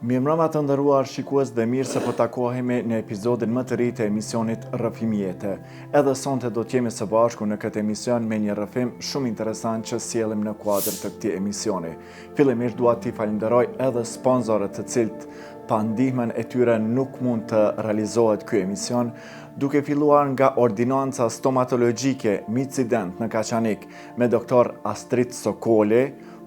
Mirëmbrëma të nderuar shikues dhe mirë se po takohemi në episodin më të ri të emisionit Rrëfim Jete. Edhe sonte do të jemi së bashku në këtë emision me një rrëfim shumë interesant që sjellim në kuadër të këtij emisioni. Fillimisht dua t'i falenderoj edhe sponsorët të cilët pa ndihmën e tyre nuk mund të realizohet ky emision, duke filluar nga ordinanca stomatologjike Micident në Kaçanik me doktor Astrit Sokoli,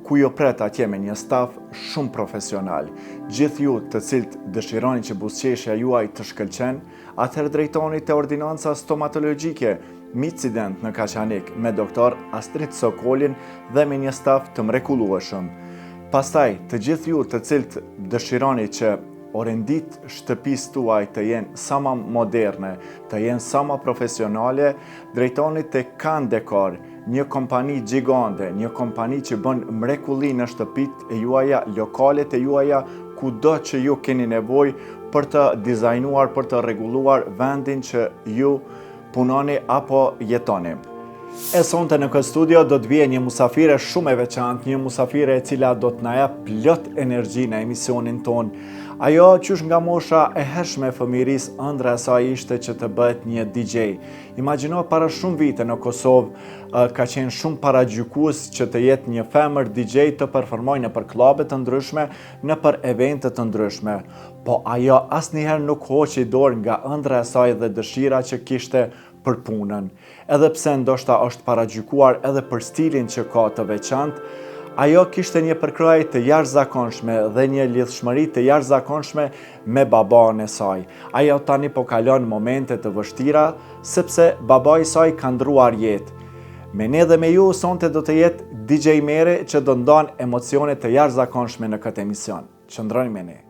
ku ju pret atje me një staf shumë profesional. Gjithë ju të cilët dëshironi që buzëqeshja juaj të shkëlqen, atëherë drejtoni te ordinanca stomatologjike Micident në Kaçanik me doktor Astrit Sokolin dhe me një staf të mrekullueshëm. Pastaj, të gjithë ju të cilët dëshironi që orenditë shtëpisë tuaj të jenë sa ma moderne, të jenë sa ma profesionale, drejtoni te Kan Dekor, Një kompani gjigande, një kompani që bën mrekulli në shtëpitë e juaja, lokalet e juaja, kudo që ju keni nevojë për të dizajnuar, për të rregulluar vendin që ju punoni apo jetoni. E sonte në këtë studio do të vijë një musafire shumë e veçantë, një musafire e cila do të na jap plot energji në emisionin tonë. Ajo qysh nga mosha e hershme e fëmijërisë ëndrra e saj ishte që të bëhet një DJ. Imagjino para shumë vite në Kosovë ka qenë shumë paragjykues që të jetë një femër DJ të performojë nëpër klabe të ndryshme, nëpër evente të ndryshme. Po ajo asnjëherë nuk hoqi dorë nga ëndrra e saj dhe dëshira që kishte për punën. Edhe pse ndoshta është paragjykuar edhe për stilin që ka të veçantë, ajo kishte një përkrahje të jashtëzakonshme dhe një lidhshmëri të jashtëzakonshme me babanë e saj. Ajo tani po kalon momente të vështira, sepse babai i saj ka ndrruar jetë. Me ne dhe me ju sonte do të jetë DJ Meri që do ndan emocione të jashtëzakonshme në këtë emision. Qëndroni me ne.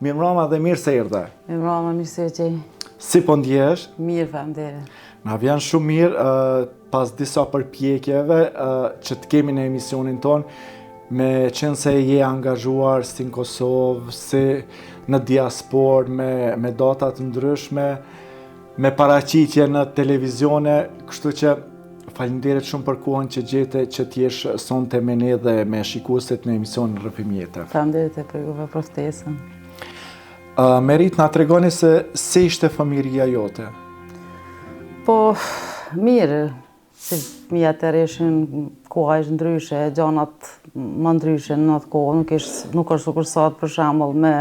Mirëmbrama dhe mirë se erdhe. Mirëmbrama, mirë se ju gjej. Si po ndjehesh? Mirë, faleminderit. Na vjen shumë mirë pas disa përpjekjeve që të kemi në emisionin tonë, meqenëse je angazhuar si në Kosovë, si në diasporë, me, me data të ndryshme, me paraqitje në televizione, kështu që faleminderit shumë për kohën që gjete që të jesh sonte me ne dhe me shikuesit në emisionin Rrëfim Jete. Faleminderit edhe juve për ftesën. Uh, Merit, na tregoni se si ishte fëmijëria jote? Po, mirë, si fëmijë atëherë ishin koha ishte ndryshe, gjanat më ndryshe në atë kohë, nuk, ish, nuk është sikur sot për shembull me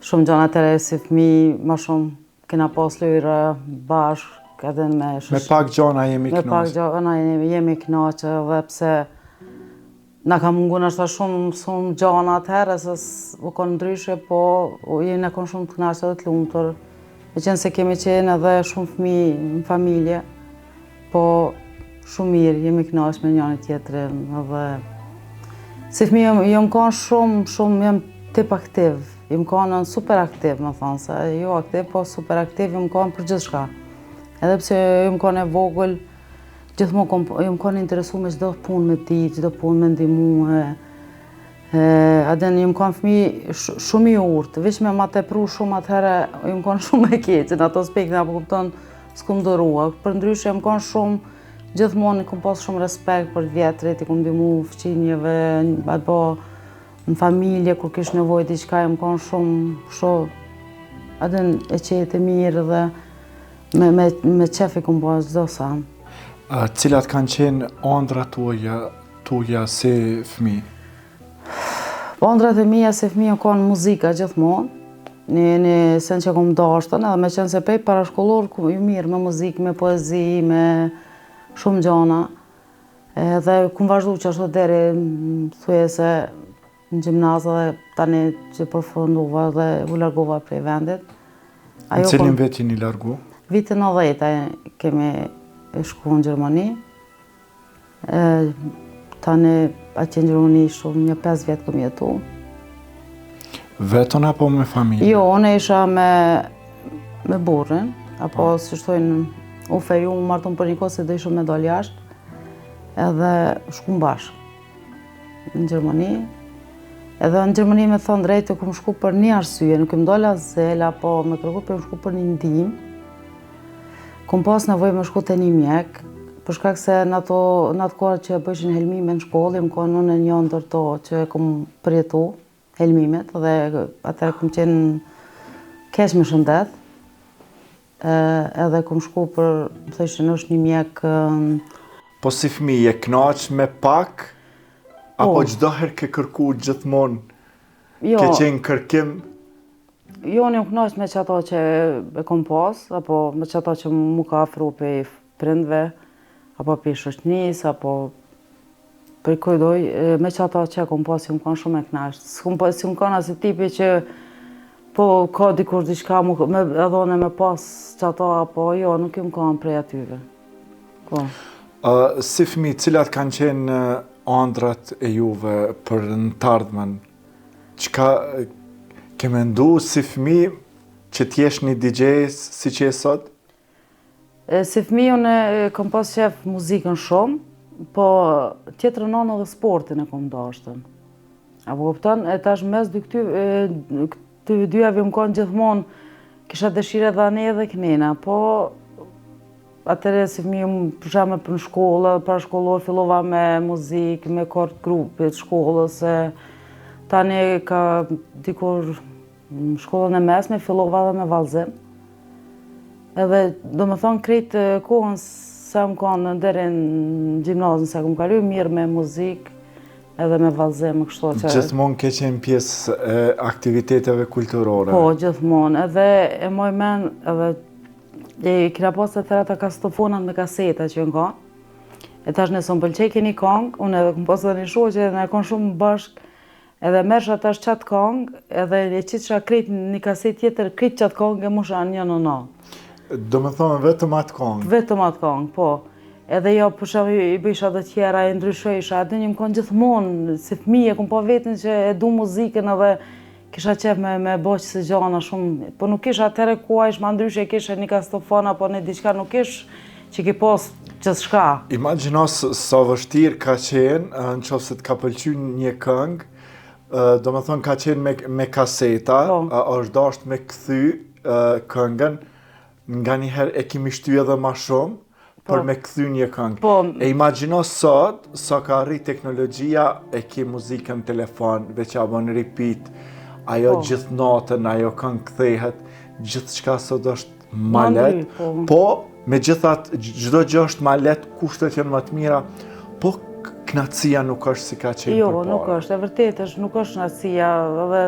shumë gjana atëherë si fëmijë, ma shumë kena pas lojra bashkë edhe me... Me pak gjana jemi knaqë. Me pak gjana jemi, jemi knaqë edhe pse Na ka mungu nashta shumë, shumë gjana atëherë, se u konë ndryshe, po jena konë shumë të knaqë edhe të lumtur. Meqenëse kemi qenë edhe shumë fëmi në familje, po shumë mirë, jemi knaqë me njani tjetrin, edhe si fëmi jom, jom konë shumë, shumë, jam tip aktiv, jom konë super aktiv, me thonë, se jo aktiv, po super aktiv, jom konë për gjithçka. Edhe pse jom konë e vogël, Gjithmonë kom, jom konë interesu me çdo punë me ditë, çdo punë me ndihmu. E, e, a din, jom konë fëmi shumë i urtë, veç me ma tepru shumë atëherë, jom konë shumë e keqe, në ato aspekte, apo kupton, s'kum durua. Përndryshe, jom konë shumë, gjithmonë kom pas shumë respekt për të vjetrit, i kom ndihmu fqinjëve, apo në familje, kur kish nevojë diçka, jom konë shumë, shumë, a din, e qetë e mirë dhe Me, me, me qef i kom bo çdo sen. A, cilat kanë qenë andrat tuaja, tuaja si fëmijë? Po andrat e mia si fëmijë kanë muzika gjithmonë. Një, një sen që kom dashtën, edhe me qenë se pej parashkollor, jom marrë me muzikë, me poezi, me shumë gjana. Edhe kom vazhdu qashtu deri, thuje se në gjimnaz dhe tani që përfundova dhe u largova prej vendit. Në cilin vit jeni largu? Vitin 90 kemi shku në Gjermani. E, tani atje në Gjermani shumë, një 5 vjet kom jetu. Vetën apo me familje? Jo, unë isha me, me burrin, apo po. si thojnë, u feju, u martum për një kohë se dojshëm me dalë jashtë, edhe shkum bashkë. në Gjermani. Edhe në Gjermani me thonë drejtë, kom shku për një arsye, nuk kem dalë azel, apo me kërku, po kom shku për një ndihmë. Kom pas nevojë me shku te një mjek, Për shkak se në ato në atë kohë që bëjshin helmime në shkollë, jam konë unë një ndër to që e kom përjetu helmimet dhe atëherë kom qenë keq me shëndet. Edhe kom shku për, më thëshin është një mjek Po si fëmijë je knaq me pak apo po. çdo herë ke kërku gjithmonë? Jo. Ke qenë kërkim? Jo, unë jam knaq me qato që e kom pas, apo me qato që mu ka afru prej prindve, apo prej shoqnisë, apo prej kujdo, me qato që e kom pas, jam konë shumë e knaqt. S'kom pas, s'jam konë asi tipi që po ka dikur diçka mu, me, edhe unë me pas qato, apo jo, nuk jam konë prej atyve. Po. Uh, si fëmi, cilat kanë qenë andrrat e juve për në t'ardhmen? Çka ke mendu si fëmi që t'jesh një DJ siç je sot? E, si fëmi unë kom pas qef muzikën shumë, po tjetrën anë edhe sportin e kom dashtën. A po kupton, e tash mes dy këty, këty dyjave jam konë gjithmonë, kisha dëshirë edhe anej edhe knena, po atëherë si fëmi unë për shembull për në shkollë, parashkollor fillova me muzikë, me kor të grupit, shkollës, e tani ka dikur Në shkollën e mesme fillova edhe me vallëzim. Edhe, do me thonë, krejt kohën sa më kanë deri në gjimnazën sa kom kalu, mirë me muzikë, edhe me vallëzim, kështu që... Gjithmonë ke qenë pjesë e aktiviteteve kulturore? Po, gjithmonë, edhe e maj men, edhe e kina pas atëherë ata kasetofonat me kaseta që janë kanë. E tash nëse më pëlqejke një kongë, unë edhe kom pas edhe një shoqe, edhe na konë shumë bashkë, Edhe merrsha tash qat kongë, edhe e qitsha krejt një kaset tjetër, krejt qat kongë e musha një në natë. Do me thonë vetëm atë kongë? Vetëm atë kongë, po. Edhe jo, për shembull, i bëjsha dhe tjera, i ndryshojsha, edhe jam konë gjithmonë, si fëmijë, e kom pa veten që e du muzikën edhe kisha qef me, me bo qësi gjana shumë, po nuk ish atëherë koha ish ma ndryshe, kishe një kasetofon apo një diçka, nuk ish që ki pas gjithçka. Imagjino sa vështirë ka qenë, në qoftë se të ka pëlqy një këngë, do me thonë ka qenë me, me kaseta, po. është dasht me kthy këngën, nganjëherë e kimi shty edhe ma shumë, po. për me kthy një këngë. Po. E imagjino sot, sa ka arrit teknologjia, e ki muzikën në telefon, veç ja bon repeat, ajo po. gjithë natën, ajo këngë kthehet, gjithçka sot është ma lehtë, po, po megjithatë, çdo gjë është ma lehtë, kushtet janë ma të mira, po knaqësia nuk është si ka qenë jo, përpara. Jo, nuk është, e vërtet është, nuk është knaqësia, dhe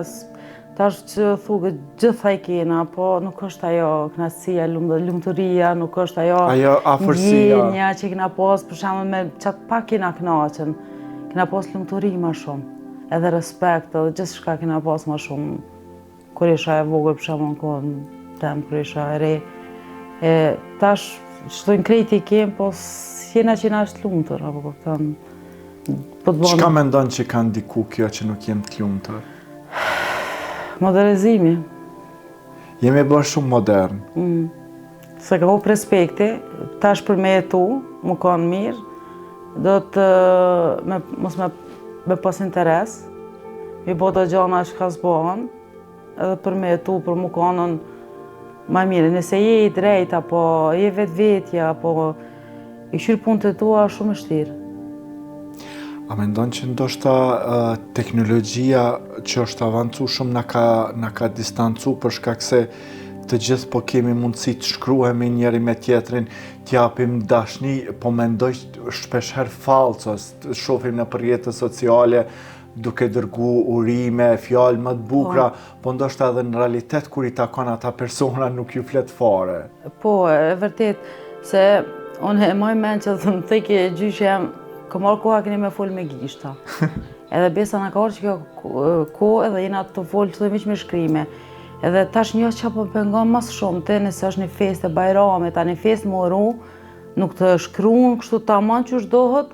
tash që thugë gjitha i kena, po nuk është ajo knaqësia, lumturia, nuk është ajo, ajo afërsia. Ndjenja që kena pas, për shembull me qat pak kena knaqën, kena pas lumturi ma shumë, edhe respekt, edhe gjithçka kena pas ma shumë. Kur isha e vogël, për shembull në kohën tem, kur isha e re, e tash që krejt i kem, po s'jena që jena të lumtur, apo kupton. Po të Çka mendon që ka ndiku kjo që nuk jem të lumtur? Modernizimi. Jemi bërë shumë modern. Mm. Se ka hup respekti, tash për me jetu, me konë mirë, do të me, mos me, me pas interes, mi bo do gjana që ka s'bohen, edhe për me jetu, për me konën ma mirë. Nëse je i drejt, apo je vetvetja, apo i kqyr punët e tua, shumë e shtirë. A mendon që ndoshta teknologjia që është avancu shumë na ka, na ka distancu për shkak se të gjithë po kemi mundësi të shkruhemi njëri me tjetrin, t'japim dashni, po mendoj shpeshherë fallco, shohim nëpër rrjete sociale, duke dërgu urime, fjalë më të bukura, po. po ndoshta edhe në realitet kur i takon ata persona nuk ju flet fare. Po, e vërtet, se unë e maj men që të më thojke gjyshi jem, ka marrë koha keni me folë me gishta. Edhe besa na ka ardhë që kjo kohë edhe jena tu folë që të me shkrime. Edhe tash një që po pengon mas shumë të nëse është një festë e bajramit, a një festë me uru, nuk të shkrun, kështu tamam qysh dohet,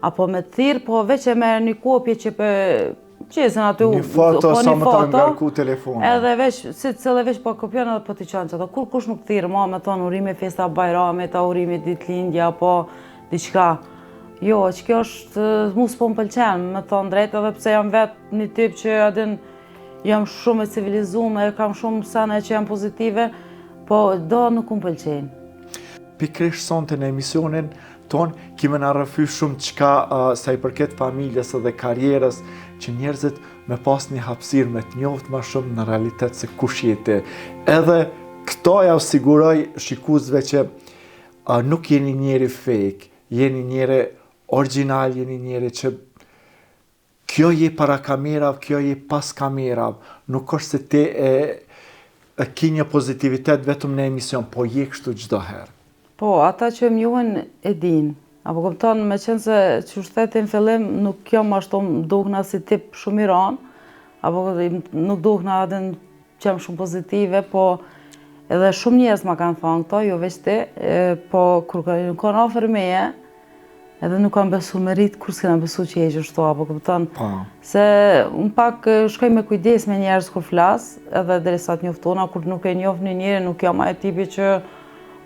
apo me të thirrë, po veç e me një kopje që pe qesin aty një foto po, sa më ta ngarku telefonin. Edhe veç, si të veç po kopjon edhe po t'i çon qato. Kur kush nuk thirr ma me thonë urime festa bajramit, a urime ditëlindja, apo diçka. Jo, që kjo është, mu s'po më pëlqen, me thonë drejt, edhe pse jam vetë një tip që a din, jam shumë e civilizume, kam shumë sene që janë pozitive, po do nuk më pëlqejnë. Pikërisht sonte në emisionin. tonë, ki me na rrëfy shumë çka uh, sa i përket familjes edhe karrierës, që njerëzit me pas një hapësirë me të njoft ma shumë në realitet se kush je ti. Edhe këto jau siguroj shikuesve që uh, nuk jeni njeri fake, jeni njeri origjinal, jeni njeri që kjo je para kamerave, kjo je pas kamerave, nuk është se ti e, e ki një pozitivitet vetëm në emision, po je kështu çdo herë. Po, ata që më njohin e din. Apo kupton, me qenë se qysh the ti në fillim, nuk jam ashtu dukna si tip shumë i ranë, apo nuk dukna edhe që jam shumë pozitive, po edhe shumë njerëz ma kanë thonë këto, jo veç ti, po kur kanë konë afër meje, edhe nuk kanë besu Merit, kurrë s'kena besu që je qështu, apo kupton, po. se unë pak shkoj me kujdes me njerëz kur flas, edhe derisa të njoftona, kur nuk e njoh një njeri, nuk jam ai tipi që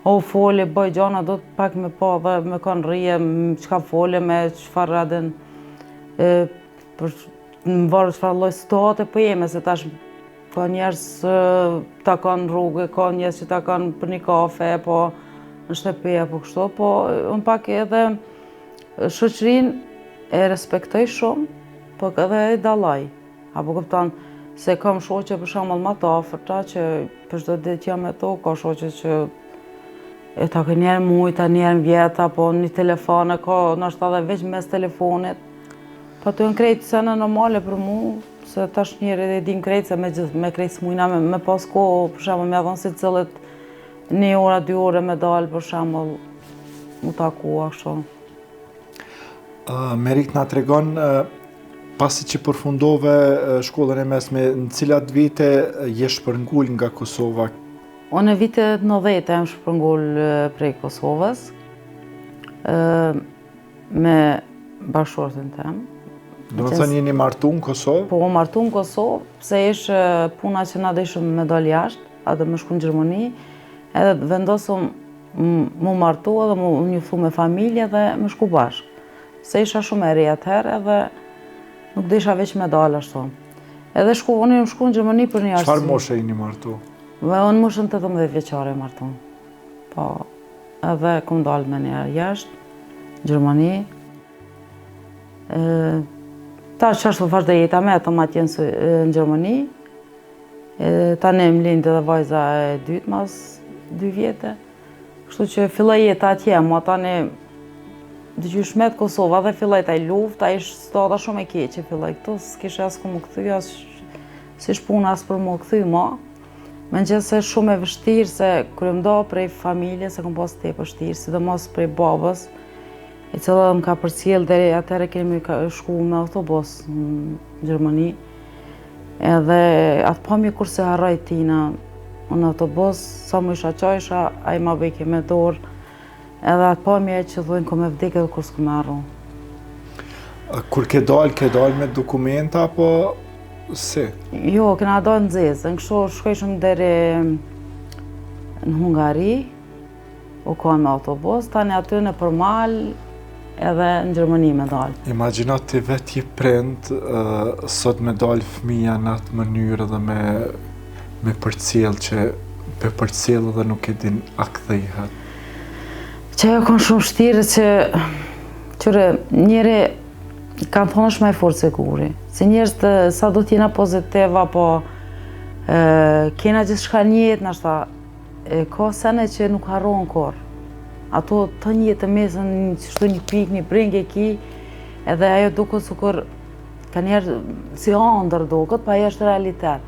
O fole, bëj gjana, do të pak me pa dhe me kanë rrije, çka fole, me çfarë radën, e, për në varë çfarë lloj situate po jemi, se tash ka njerëz takon rrugë, ka njerëz që takon për një kafe, po në shtëpi apo kështu, po unë pak edhe shoqërinë e respektoj shumë, po edhe e dalloj. Apo kupton, se kam shoqe për shembull ma të afërta që për çdo ditë jam me to, ka shoqe që e takoj një herë n'muj, ta një herë n'vjet, apo një telefon e ka, ndoshta edhe veç mes telefonit. Po ato janë krejt sene normale për mu, se tash njeri e din krejt, se me, gjithë, me krejt s'mujna me, me pas kohë, për shembull me dhonë secilit një orë, dy orë me dalë, për shembull, mu taku, ashtu. Uh, Merit na tregon uh, pasi që përfundove shkollën e mesme, në cilat vite je shpërngul nga Kosova? Unë në vitet 90 jam shpërngul prej Kosovës me bashkëshortin tem. Domethënë jeni martu në Kosovë? Po, u martu në Kosovë, pse ish puna që na deshëm me dal jashtë, edhe me shku në Gjermani, edhe vendosëm mu martu edhe mu njoftu me familje dhe me shku bashkë. Se isha shumë e re atëherë edhe nuk desha veç me dalë ashtu. Edhe shku, unë jam shku në Gjermani për një arsye. Çfarë moshe jeni martu? Dhe unë moshën 18 vjeçare martu. Po, edhe kom dalë menjëherë jashtë, në Gjermani. E, tash qashtu vazhdoi jeta metëm atje në, në Gjermani. E, tani më lindi edhe vajza e dytë mas dy vjete. Kështu që filloi jeta atje, ma tani diqysh met Kosova dhe filloi taj luftë, ai ish situata shumë e keqe filloi këtu, s'kishe as ku mu kthy, as s'ish puna as për mu kthy ma. Meqenëse shumë e vështirë se kur jam nda prej familjes, e kom pas tepër vështirë, sidomos prej babës, i cili më ka përcjell deri atëherë kemi shku me autobus në Gjermani. Edhe atë pamje kurrë s'e harroj tina, në autobus, sa më isha qajsha, ai ma bëjke me dorë, edhe atë pamje që thojnë kom me vdekë edhe kurrë s'kom me harru. Kur ke dalë, ke dalë me dokumenta, apo si? Jo, kena dalë në zezë, në kështu shkojshëm deri në Hungari, U konë me autobus, tani aty nëpër mal edhe në Gjermani me dalë. Imagjino ti vetë je prind, sot me dalë fëmija në atë mënyrë dhe me, me përcjell që pe përcjell dhe nuk e din a kthehet. Që u konë shumë shtirë që qyre njeri kanë thonë është ma i fortë se guri. Se njerëz të sa do t'jena pozitiv apo e, kena gjithçka n'jetë, nashta E ka sene që nuk harrohen kurrë. Ato të një të mesën, qështu një pikë, një brengë e ki, edhe ajo duket sikur kanjëherë si andërr duket, po ajo është realitet.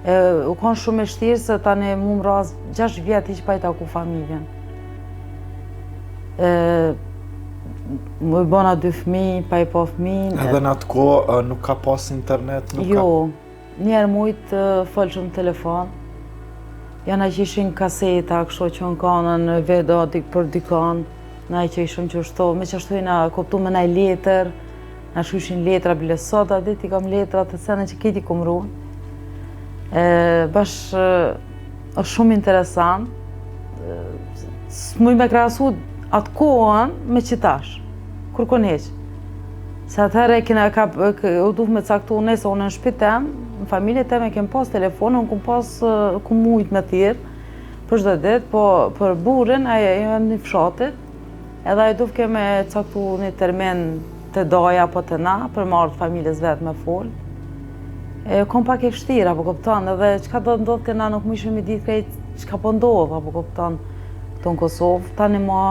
E, u konë shumë e shtirë se tani mu më ra 6 vjet hiç pa i taku familjen. E, më i bona dy fëmi, pa i pa fëmi. Edhe në atë kohë nuk ka pas internet? Nuk jo, ka... Një herë n'mujt folshëm në telefon. Janë që ishin kaseta, kështu që në kanën në video dik për dikan, na që ishim qështu, me qashtu jena kuptu me naj letër, na shkryshin letra, bile sot, atë ditë i kam letra të sene që krejt i kom ru. E, bash, është shumë interesant, s'muj me krahasu atë kohën me qitash, kurkun hiç. Se atëherë kena ka, u duhet me caktu nëse unë në shtëpi tem, në familje tem e kem pas telefonin, unë kum pas kum mujt me thirr për çdo ditë, po për burrin ai e një fshatit. Edhe ajo duhke me caktu një termin te daja apo te na, për me ardhë familjes vetë me folë. E kon pak e vështirë, apo kupton, edhe çka do ndodhë ke na nuk mujshim me ditë krejt çka po ndodhë, apo kupton, këtu në Kosovë. Tani ma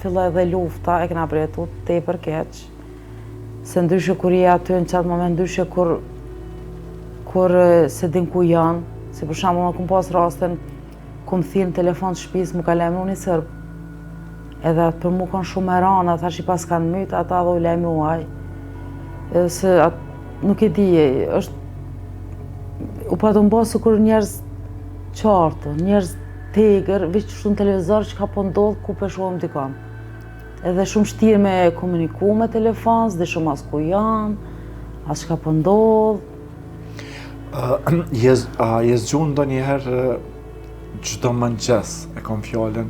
filloi edhe lufta, e kena përjetu tepër keq, se ndryshe kur je aty në qatë moment, ndryshe kur, kur s'e din ku janë, si për shembull, unë kom pas rastin, Kum thirrë në telefon të shpisë, mu ka lajmëru një serb. Edhe atë për mu kon shumë e ranë, thash i paskan mytë ata dhe u lajmëru aj. Edhe se atë nuk e di, është... U patëm bo sikur njerëz qartë, njerëz t'egër, veç qështu në televizor, çka po ndodhë, ku po shohim dikon. Edhe shumë shtirë me komuniku me telefon, s'di shumë as ku janë, as çka po ndodhë. Je, a je zgju ndonjëherë çdo mëngjes, e kom fjalën,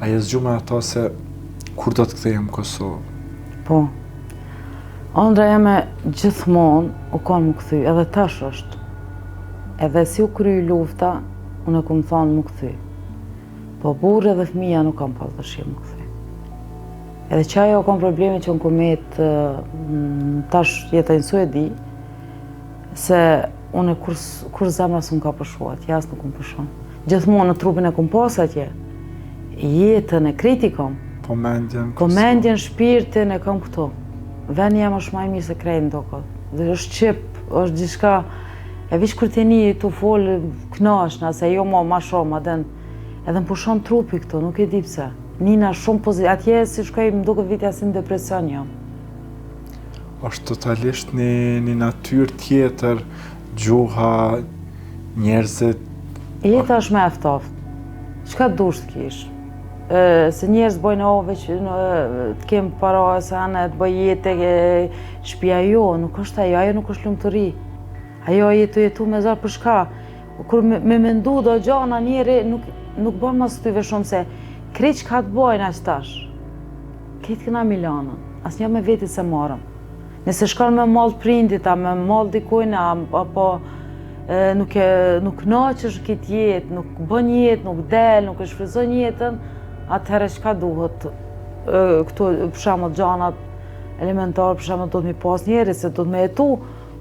a je zgju me ato se kur do të kthehem në Kosovë? Po. Andrra jeme gjithmonë u konë m'u kthy, edhe tash është. Edhe si u kry lufta, unë e kom thonë m'u kthy. Po burri edhe fëmija nuk kanë pas dëshirë m'u kthy. Edhe qajo u konë problemi që unë kom met, tash jetoj në Suedi, Se unë kur, kur zemra s'më ka pushu atje, as nuk më pushon. Gjithmonë në trupin e kom pas atje, jetën e krejt i kom. Po mendjen, Po mendjen, shpirtin e kom këtu. Veni jem është ma i mirë se krejt në tokë. Dhe është qip, është gjithçka, e veç kur të ni tu folë, knaqna, se jo ma, ma shumë, a din, edhe më pushon trupi këtu, nuk e di pse. Nina shumë pozitiv, atje si shkoj më duket vetja si në depresion jam. Është totalisht një, një natyrë tjetër, gjuha, njerëzit... Jeta është më e ftoftë. Çka dush të kish? Se njerëz bojnë o, veç të kem para, se anë të bëj jetë, e, shpia jo, nuk është ajo, ajo nuk është lumturi. Ajo je tu jetu me zor për shka? Kur me, me mendu do gjana njeri, nuk, nuk bën mas tyve shumë se krejt çka të bojnë aq tash. Krejt kena me i lanë, asnjë me veti s'e marrëm. Nëse shkon me mall prindit, a me mall dikujn, a, apo e, nuk e nuk kënaqesh në këtë jetë, nuk bën jetë, nuk del, nuk e shfrytëzon jetën, atëherë çka duhet? E, këto për shembull gjanat elementare, për shembull duhet me pas njeri se duhet me jetu,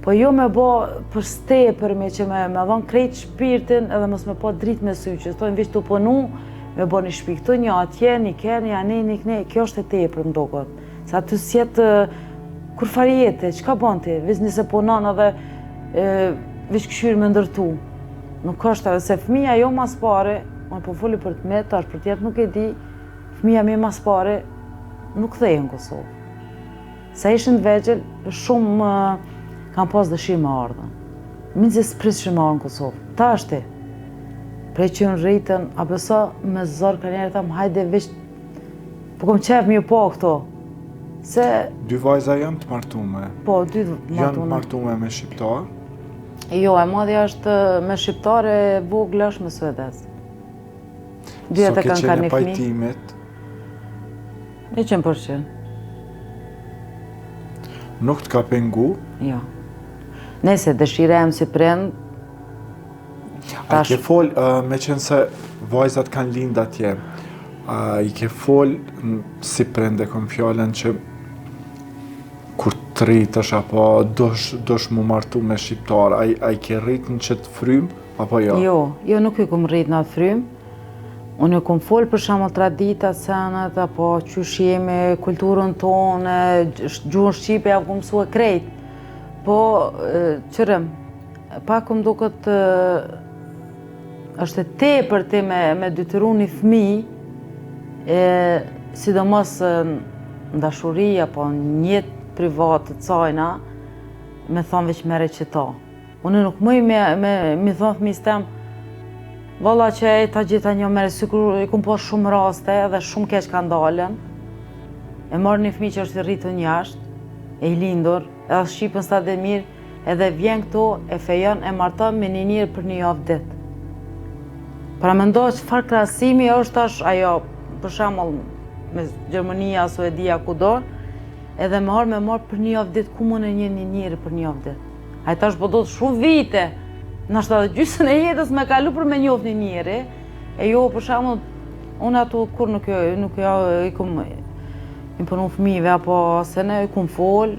po jo me bo për s'tepërmi që me me dhon krejt shpirtin edhe mos me pa dritë me sy, që thonë veç tu punu, Me bo një shpi këtu, një atje, një ke, një anej, një knej, kjo është e tepër më doket. Se aty s'jet kurrfarë jete, çka bon ti, veç nëse punon edhe veç kqyr me ndërtu. Nuk është edhe se fëmija jo mas pari, unë po foli për të mitë, tash për tjerët nuk e di, fëmija mi mas pari nuk kthehen në Kosovë. Sa ishin të vegjël, shumë kanë pas dëshirë me ardhën. Mezi s'pritshin me ardhë në Kosovë. Tashti, prej që janë rritën, a beso me zor kanjëherë tham, hajde veç, po kom qef me ju pa këto. Se... Dy vajza janë të martume. Po, dy të martume. Janë të martume me shqiptar? Jo, e madhja është me shqiptar, e vogla është me suedez. Dyjat e kanë kanë një fmi. pajtimit? 100%. Nuk të ka pengu? Jo. Nëse dëshira jem si prind... A ke fol, me qenë se vajzat kanë lind atje, a i ke fol si prind e kom fjalën që kur të rritësh apo dosh, dosh mu martu me shqiptar, a, a i ke rrit në qëtë frymë, apo jo? Jo, jo nuk i kom rrit në atë frymë. Unë e kom fol për shembull traditat, senet, apo qysh jemi, kulturën tonë, gjuhën shqipe, ja kom mësu e krejt. Po, qërëm, pak më duket është e tepër ti me, me detyru një fmi, e, sidomos në dashuri, apo në jetë private të sajna, me thonë veç merre qëto. Unë nuk muj me, me, me thonë fëmijës tem, valla që e ta gjeta një merre, sikur i kom pa shumë raste edhe shumë keq kanë dalën. E marrë një fëmijë që është i rritun jashtë, e i lindur, edhe shqipën s'ta dhe mirë, edhe vjen këtu e fejon e marton me një njeri për një javë ditë. Pra mendo çfarë krahasimi është tash ajo, për shembull, me Gjermania, Suedia, kudo, edhe me ardhë me marrë për një javë ditë, ku mund e njeh një njeri për një javë ditë. Ai tash po do të shumë vite, nashta edhe gjysën e jetës me kalu për me njoft një njeri, e jo për shembull, unë ato kur nuk, nuk ja i kom... Imponu fëmijëve apo se ne kum fol,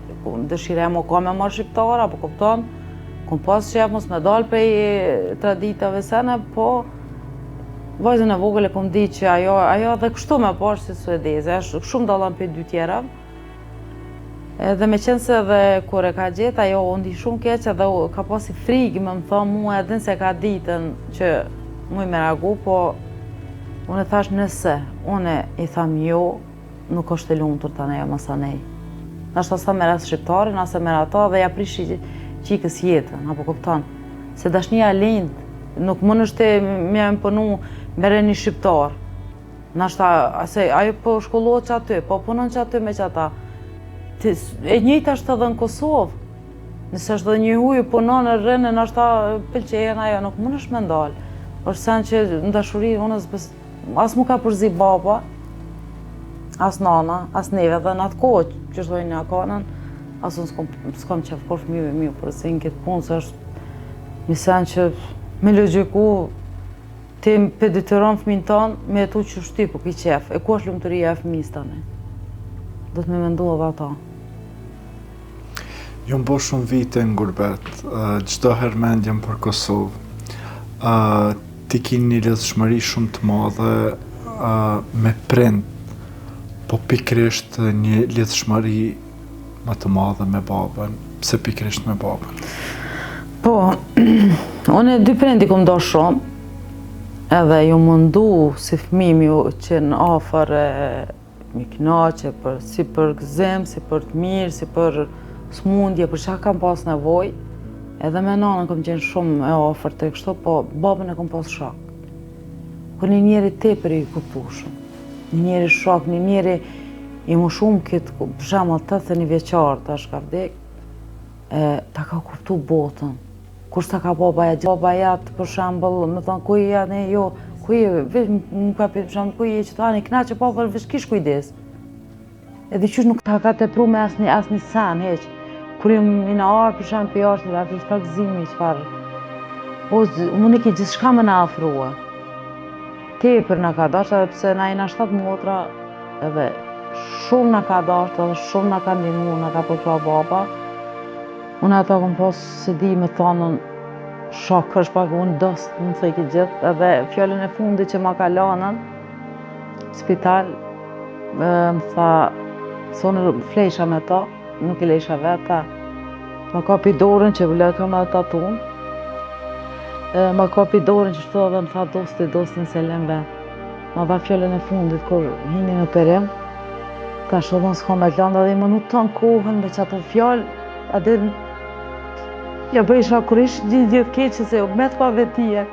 dëshira jem o ka me marrë shqiptar, apo kupton, kum pas qef mos me dal prej traditave sene, po vajzën e vogël e kum dit që ajo, ajo edhe kështu me pa si suedeze, është shumë dallon prej dy tjerave. Edhe me qenë se edhe kur e ka gjetë, ajo u ndi shumë keq edhe ka pasi frigë me më thonë mua edhe nëse ka ditën që muj me reagu, po unë e thash nëse, unë i tham jo, nuk është e lumtur tani ajo masanej. Nashta s'ta merr as shqiptarin, as e merr ato dhe ja prishi qikës jetën, apo kupton? Se dashnia lind, nuk mundesh ti me ja imponu merre një shqiptar. Nashta, se ajo po shkollohet që aty, po punon që aty me që ata. E njëjta është edhe në Kosovë. Nëse është dhe një huj, punon e rrin, nashta pëlqehen ajo, nuk mundesh me ndalë. Është sen që në dashuri, unë As m'u ka përzi baba, as nana, as neve dhe në atë kohë që është në akanën, as unë s'kom, s'kom qef kurrë fëmijëve me ju përzi në këtë punë, se është një sen që me logjiku, ti pe detyron fëmijën tonë me jetu qysh ti po ki qef, e ku është lumturia e fëmijës tani? Do të me mendu edhe ata. Jam bo shumë vite në gurbet, çdo herë mendjen për Kosovë. Ti ki një lidhshmëri shumë të madhe me prind, po pikërisht një lidhshmëri më të madhe me babën. Pse pikërisht me babën? Po, unë dy prind i kom dasht shumë, edhe jom mundu si fëmi me ju qenë afër e m'i knaqe për, si për gëzim, si për të mirë, si për smundje, për çka kam pas nevojë. Edhe me nanën kom qenë shumë e afërt e kështu, po babën e kom pas shok. Ku një njeri tepër i kuptushëm, një njeri shok, një njeri i moshum këtë, për shembull 81 vjeçar tash ka vdek, e, ta ka kuptu botën. Kush ta ka bo baja, baba jat, për shembull, me thonë, ku je ne, jo, ku je, veç më ka për shembull, ku je që tani, knaqe po, për veç kish kujdes. Edhe qysh nuk ta ka tepru me asnjë, asnjë sen, hiç. Kur jam i në arë, për shembull, për jashtë, atë çfarë gëzimi, çfarë. Po, unë i ki gjithçka me na afrua. Tepër na ka dashtë, edhe pse na jena shtatë motra, edhe shumë na ka dashtë, edhe shumë na ka ndihmu, na ka përkrah baba. Unë ata kom pas se di me thanën shok është pak unë dost më thojke gjithë edhe fjalën e fundit që ma ka lanën spital më tha se unë flejsha me ta nuk e lejsha veta ma kapi dorën që vëlla kam edhe tatun ma kapi dorën që shto dhe më tha dosti dostin s'e len vet ma dha fjalën e fundit kur hini në operim Tash edhe unë s'kam me t'lanë dhe i mënu tanë kohën me qato fjalë, a din, ja bëjsha kur ish gjendje t'keqe se u met pa vetëdije,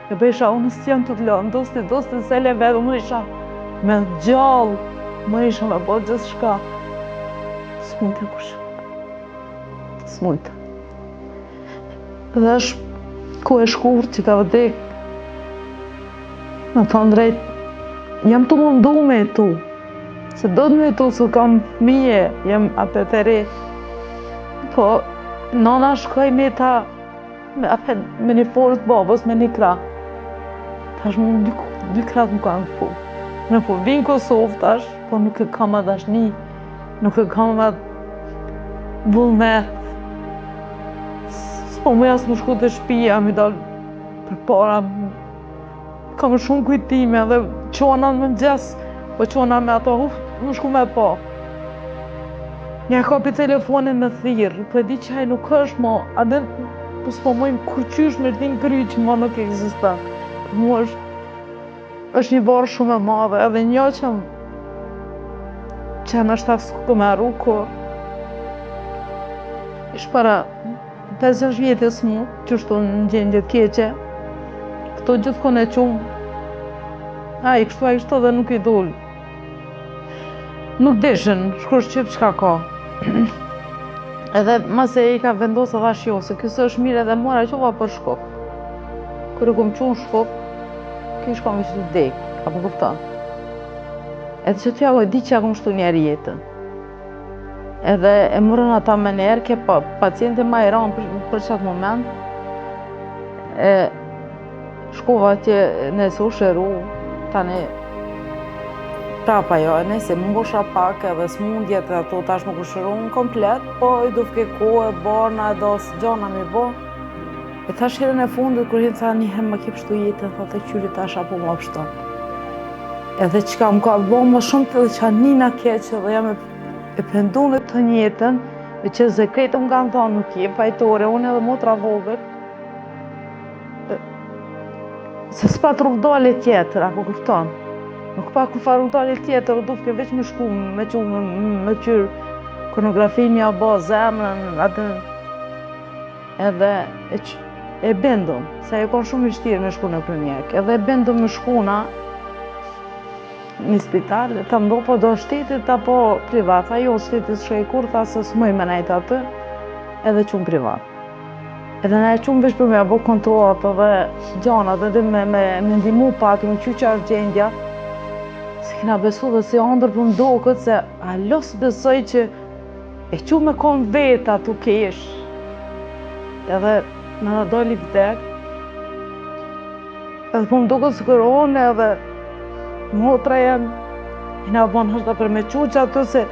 ja bëjsha unë s'jam tu t'lanë, dosti, dosti, s'e le vetë, unë isha me gjallë, më isha me bo gjithçka, s'mujta kush, s'mujta. Dhe është kohë e shkurt që ka vdek, me thonë drejt, jam tu mundu me jetu, se do të me jetu, se kam fëmije, jam apet e re, po, nana shkoj me ta, me, apet, me një forcë babës, me një krah, tash më dy, dy krahët më kanë këpu, në po vi n'Kosovë tash, po nuk e kam atë dashni, nuk e kam atë vullnet, s'po muj as me shku te shpia, me dalë përpara, Kam shumë kujtime dhe çona në mëngjes, po çona me ato, uf, me shku me pa. Ja kapi telefonin me thirrë, po e di që ai nuk është mo, a din, po s'po muj kurqysh me shti n'kry që mo nuk ekziston. Për mu është, është një barrë shumë e madhe, edhe një që që nashta s'kom me harru kurrë. Ish para 5-6 vjetë e smu, qështu në gjendje të keqe, këto gjithkun e qumë, ai kështu, ai kështu dhe nuk i dul. Nuk deshën, shkru shqip çka ka. Edhe mase i ka vendosë dhe jo, se kjo s'është mirë edhe mora çova për Shkup. Kur e kom çu në Shkup, kjo shka me që të dek, apo kupton. Edhe që t'ja, di që ja kom shtu njerë jetën. Edhe e morën ata menjëherë, ke pa, pacienti ma i ranë për, për qatë moment. E shkova atje nëse u shëru, tani. Prap ajo, e nëse mosha pak edhe smundjet e ato tash nuk u shërun komplet, po i dufke kohë, barna e do gjona mi bo. E tash herën e fundit, kur hinë tha një herë më ke pshtu jetën, tha të qyri tash apo më pshton. Edhe çka më ka bo më shumë të dhe qa nina keq edhe jam e, e pendune tanë jetën, me që se krejt më kanë thonë nuk je fajtore, unë edhe motra vogël, se s'pat rrugëdalje tjetër, apo kupton? Nuk pa kurrfarë rrugëdalje tjetër, u dufke veç me shku, me qu, me, me qyrë konografinë, ja bo zemrën, atë edhe e, e bindum, se ajo konë shumë i vshtirë me shku nëpër mjek, edhe e bindum me shku na në spital, tha më po do shtetit apo privat, tha jo shtetit s'shkoj kurrë, tha se s'muj me nejtë aty, edhe qum privat. Edhe na e qum veç për me bo kontrollat edhe gjanat edhe me, me, me ndihmu pak, me qy që është gjendja. S'e kena besu dhe si andër për më doket se hala s'besoj që e qu me kon vetë aty kesh. Edhe na na doli vdek. Edhe po më doket sikur unë edhe motra jem i na bon ndoshta për me qu që aty se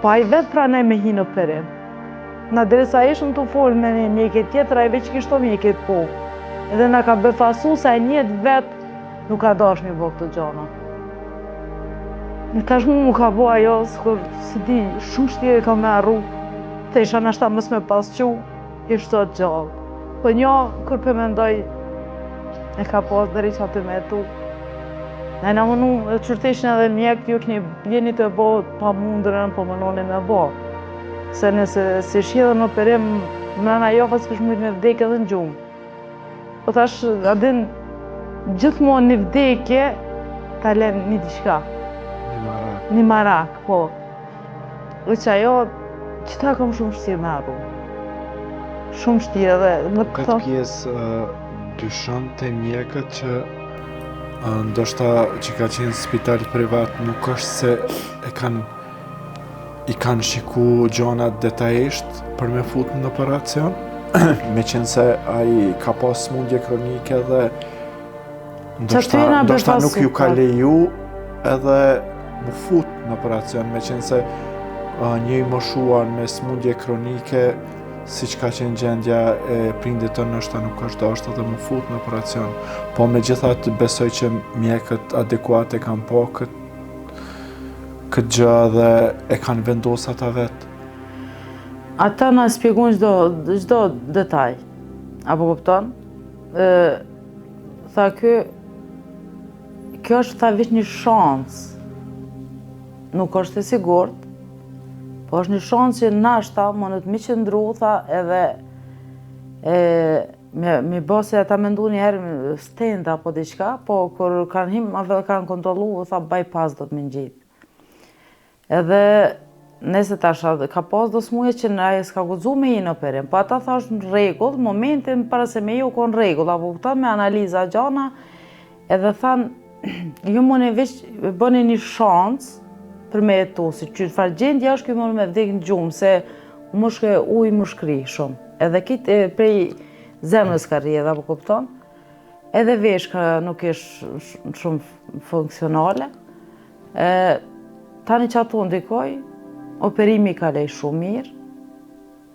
pa i vetë pranaj me hi në operim. Na derisa ishëm tu folë me një mjeke tjetër, ai veç kishto mjeket po. Edhe na ka befasu se ai njet vet nuk ka dash me bo këto gjana. Në tash mu më ka bo ajo, sikur, s'e di, shumë shtirë e ka me harru. Thesha nashta mos me pas qu, ish sot gjallë. Po njo, kur pe mendoj, e ka pas deri që aty me jetu. Na jena munu, e qërteshin edhe mjekët, ju keni jeni tu bo pamundurën, po munoni me bo. Se nëse s'ish hedhë në operim, mrena javës kish mujtë me vdekë edhe në gjumë. Po tash, a din, gjithmonë një vdekje, ta len një diçka. Një marak. Një marak, po. Dhe që ajo, që ta kam shumë shtirë me harru. Shumë shtirë edhe... Në këtë pjesë, dyshon te mjekët që ndoshta që ka qenë spital privat nuk është se e kanë i kanë shiku gjonat detajisht për me fut në operacion, meqenëse ai ka pas smundje kronike dhe ndoshta, ndoshta nuk ju ka leju edhe mu fut në operacion, meqenëse një i moshuar me smundje kronike, siç ka qenë gjendja e prindit tënd, ndoshta nuk është dashtë edhe mu fut në operacion. Po megjithatë besoj që mjekët adekuat e kanë pa këtë këtë gjë dhe e kanë vendos ata vetë? Ata na spjegun çdo, çdo detaj. Apo kupton? E, tha ky, kjo është tha veç një shans. Nuk është e sigurt, po është një shans që nashta mundet me qëndru, tha edhe e, Me, me bo se ata mendu një herë stent apo diçka, po kur kanë him, ma vëllë kanë kontrollu, tha bypass do të me ngjitë. Edhe nëse tash ka pas do smuje që në aje s'ka guxu me hi në operim, po ata tha është në rregull, momentin para se me hi u konë rregull, apo kupton me analiza gjana, edhe thanë, ju mund e veç bëni një shans për me jetu, si që farë gjendja është kjo mund me vdek në gjumë, se u mushke ujë mushkri shumë. Edhe kitë prej zemrës ka rrjedh, apo kupton? Edhe veshka nuk është shumë funksionale. E, tani që ato ndikoj, operimi kaloi shumë mirë,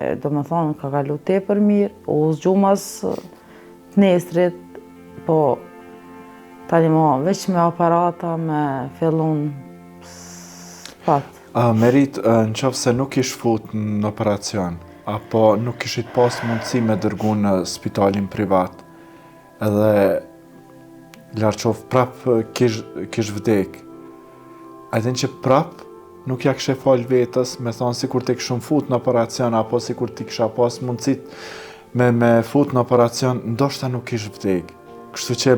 e, do me thonë, ka kalu tepër mirë, u zgju mas të nesrit, po tani mo, veç me aparata, me fillun, s'pat. Merit, në qoftë se nuk ish fut në operacion, apo nuk kishit pas mundësi me dërgu në spitalin privat, edhe larg qoftë prap kish, kish vdek. A din që prap nuk ja kishe fal vetes, me thonë sikur të kishum fut në operacion, apo sikur të kisha pas mundësit me, me fut në operacion, ndoshta nuk kish vdek. Kështu që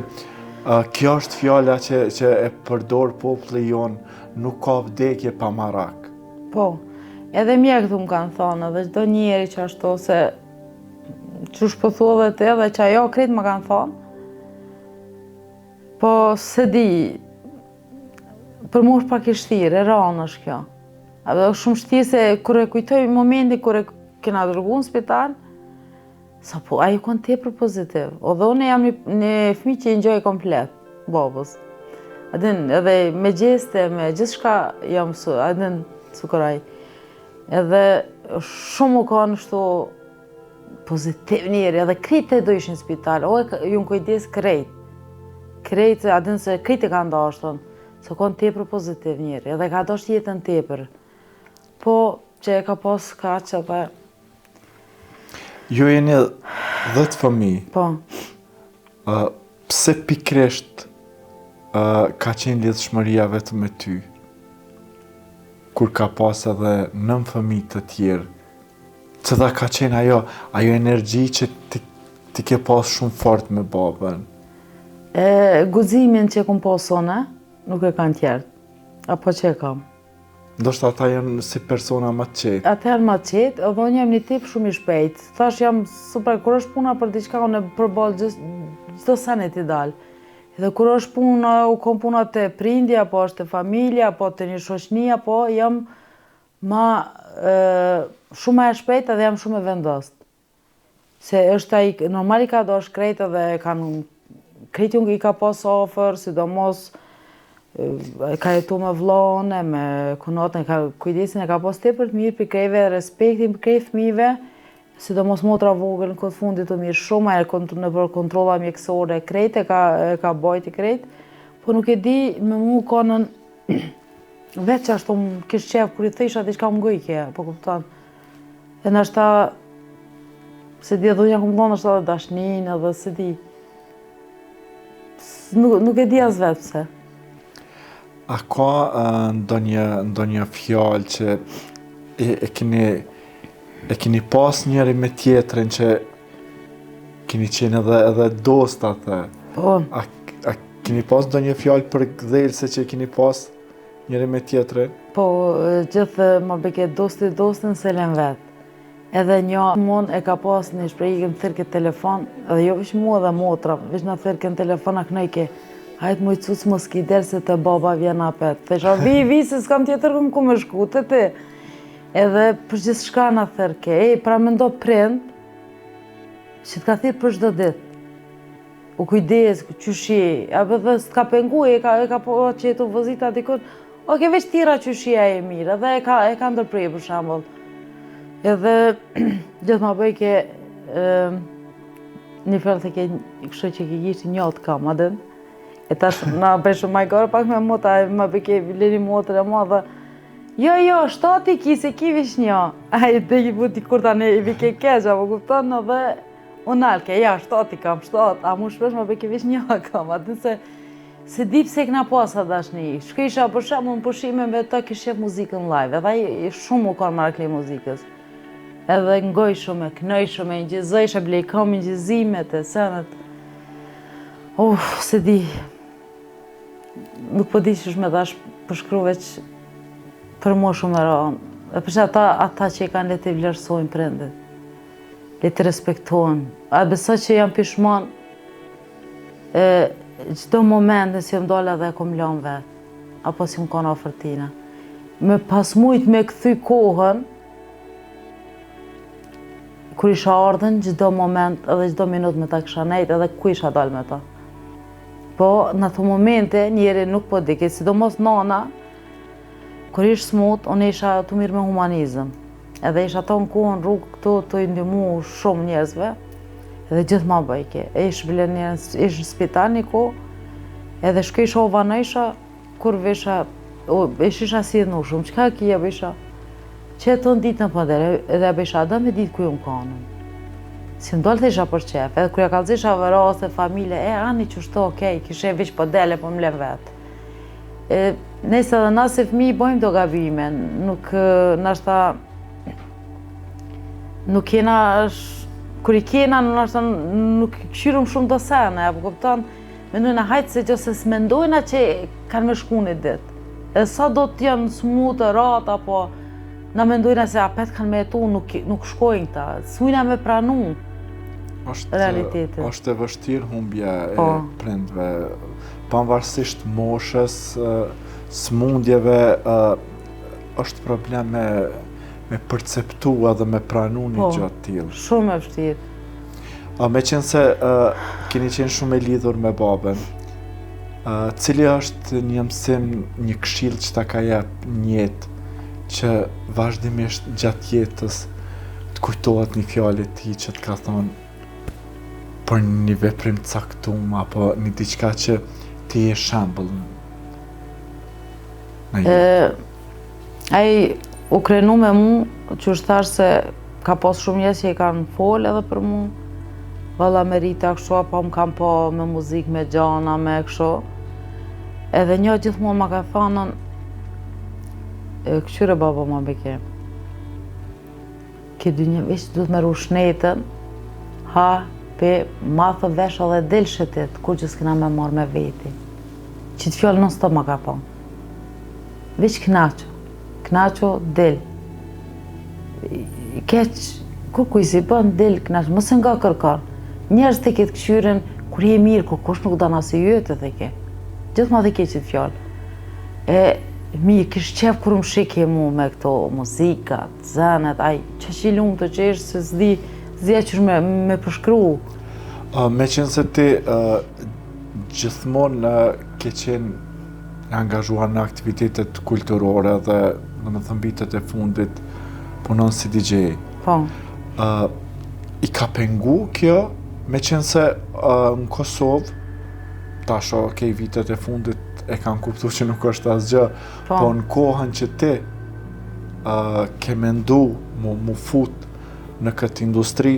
kjo është fjala që, që e përdor populli jonë, nuk ka vdekje pa marak. Po, edhe mjekët më kanë thonë, edhe çdo njeri që ashtu se qysh po thua edhe ti edhe që ajo krejt më kanë thonë. Po, s'e di, për mu është pak e shtirë, e ranë është kjo. Edhe është shumë shtirë se kur e kujtoj momentin kur e kena dërgu në spital, sa po, ai u konë tepër pozitiv. O dhe unë jam një, një fmi që i ngjoj komplet, babës. A din, edhe me gjeste, me gjithçka jam mësu, a din, sikur ai. Edhe shumë u kanë kështu pozitiv njeri, edhe krejt e dojshin n'spital, o e jun kujdes krejt. Krejt, a din se krejt e kanë dashtun, se u kanë tepër pozitiv njeri, edhe ka dasht jetën tepër. Po, që e ka pas kaq edhe... Ju jeni dhetë fëmi. Po. Uh, pse pikërisht uh, ka qenë lidhshmëria vetëm me ty? Kur ka pas edhe nën fëmi të tjerë, Cila ka qenë ajo, ajo energji që ti, ti ke pas shumë fort me babën? E, guximin që kom pas unë, nuk e kanë tjerët, apo që e kam. Ndoshta ata janë si persona më të qetë. Ata janë më të qetë, edhe unë jam një tip shumë i shpejtë. Thash jam super, kur është puna për diçka, unë përballë çdo seni t'i dal. Edhe kur është puna, u kon puna te prindi, apo është te familja, apo te një shoqni, apo jam Ma shumë ma e shpejtë edhe jam shumë e vendost. Se është ai, normal i ka dasht krejt edhe kanë, krejt ju i ka pas afër, sidomos ka jetu me vllon e me kunatën, ka kujdesin e ka pas tepër të mirë për krejve, respektin për krejt fëmijëve, sidomos motra vogël në kohë të fundit u mirë shumë, ajo nëpër kontrolla mjekësore, krejt e ka, e ka bajti krejt, po nuk e di me mu konën Veç ashtu më kish qef, kur i thësha diçka më ngojke, po kupton. E nashta, s'e di edhe unë ja kom dhonë, nashta edhe dashnin, edhe s'e di. Nuk, nuk e di as vetë pse. A ka uh, ndonjë, ndonjë fjalë që e, e keni, e keni pas njëri me tjetrin që keni qenë edhe, edhe dost atë? Po. A, a Keni pas ndonjë fjalë përkëdhelëse që keni pas njëri me tjetrin? Po, gjithë ma beke dosti dostin s'e len vetë. Edhe një mon e ka pas një shprehje më thirrke n'telefon, edhe jo veç mu edhe motra, veç na thirrke në telefon a knojke. Hajt moj cuc mos ki del se te baba vjen apet. Thësha vi vi se s'kam tjetër ku me shku te ti. Edhe për gjithçka na thirrke. E pra mendo prind që të ka thirr për çdo ditë. U kujdes, qysh je, apo dhe s'të ka pengu, e ka, e ka po që je tu vozita dikun, ok, veç thirra qysh je a je mirë, edhe e ka, e ka ndërpre, për shembull. Edhe, gjithë ma bëjke, e, një fjalë të ke, kështu që ke gishti një të kam, a din? E tash na bëj shumë majgore pak me mota, e ma bëjke leni motrë e madhe, Jo, jo, shtatë i ki, se ki veç një. Ai, dhe i buti kur tani i vike keq, apo kupton edhe U nalke, ja, shtatë i kam, shtatë, a mu shpesh ma beke veç një kam, a din se, s'e di pse kena pas atë dashni. Shkojsha për shembull në pushime me ta kish qef muzikën live, edhe ai shumë u kanë marakli muzikës. Edhe ngoj shumë, knoj shumë, inçizojsha, blej kam inçizimet e senet. Uf, s'e di. Nuk po di qysh me tash përshkru veç për mua shumë e rëndë. E për që ata, ata që i kanë le të vlerësojnë prindit. Le të respektohen. A besoj që jam pishman e çdo moment nëse jam dalë edhe e kom lanë vetë, apo s'jam kanë afër tina. Me pas mujt me kthy kohën, kur isha ardhën, çdo moment edhe çdo minut me ta kisha nejt edhe ku isha dalë me ta. Po, në ato momente, njeri nuk po dike, sidomos nana, kur ish smut, unë isha tu mirë me humanizëm. Edhe isha tonë kohën rrugë këtu tu i ndihmu shumë njerëzve, edhe gjithë ma bëjke. E ish bile një, ish në spital një kohë, edhe shkojsha u vanojsha, kur visha, o, ish isha si e shumë, çka ki e bëjsha? Që e tonë ditën po dere, edhe e bëjsha, a do me ditë ku jam kanën? Si më dolë të isha për qef, edhe kur ja kallzisha raste, familje, e ani qështu, okej, kishe veç po dele, po më lem vetë. E, nëse edhe na si fëmijë bëjmë do gabime, nuk nashta nuk kena është kur i kena nashta nuk kqyrim shumë do sene, apo kupton? Mendojna hajt se gjë se s'mendojna që kanë me shku një ditë. Edhe sa do të janë smutë, ratë, apo na mendojna se apet kanë me jetu, nuk, nuk shkojnë këta. S'mujna me pranu është, realitetin. Është e vështirë humbja e po. prindve, pavarësisht moshës, sëmundjeve, është problem me, me perceptu edhe me pranu një po, gjë të tillë. Shumë e vështirë. A meqenëse keni qenë shumë e lidhur me babën, Cili është një mësim, një këshillë që ta ka jep në jetë, që vazhdimisht gjatë jetës të kujtohet një fjalë e tij që të ka thonë për një veprim të caktum apo një diçka që ti je shembull në jetë? Ai u krenu me mu, qysh thash se ka pas shumë njerëz që i kanë fol edhe për mu, valla Merita kështu, apo më kanë pa me muzikë, me gjana, me kështu. Edhe një gjithmonë ma ka thanë, këqyre baba ma beke. Këtë dynja veç duhet me ru shnetën, ha, pi, mathe vesh edhe dil shëtit, kurgjë s'kena me marrë me veti. Qitë fjalë non stop ma ka thonë. Veç knaqu, knaqu, dil. Keq, kurkuj s'i bën, dil, knaqu, mos e nga kërkon. Njerëzit të këqyrin, kur je mirë, kurkush nuk don as i jytë dhe ke. Gjithmonë dhe ke qitë fjalë. E, mirë, kish qef kur më shike mu me këto muzikat, Zenet, ai, qaq i lumtur që ishte, se s'di, s'di qysh me, me përshkru. Uh, meqenëse ti uh, gjithmonë uh, ke qenë e angazhuar në aktivitetet kulturore dhe domethënë vitet e fundit punon si DJ. Po. Uh, I ka pengu kjo, meqenëse uh, në Kosovë, tash okej vitet e fundit e kanë kuptu që nuk është asgjë, po, po në kohën që ti uh, ke mendu mu, mu fut në këtë industri,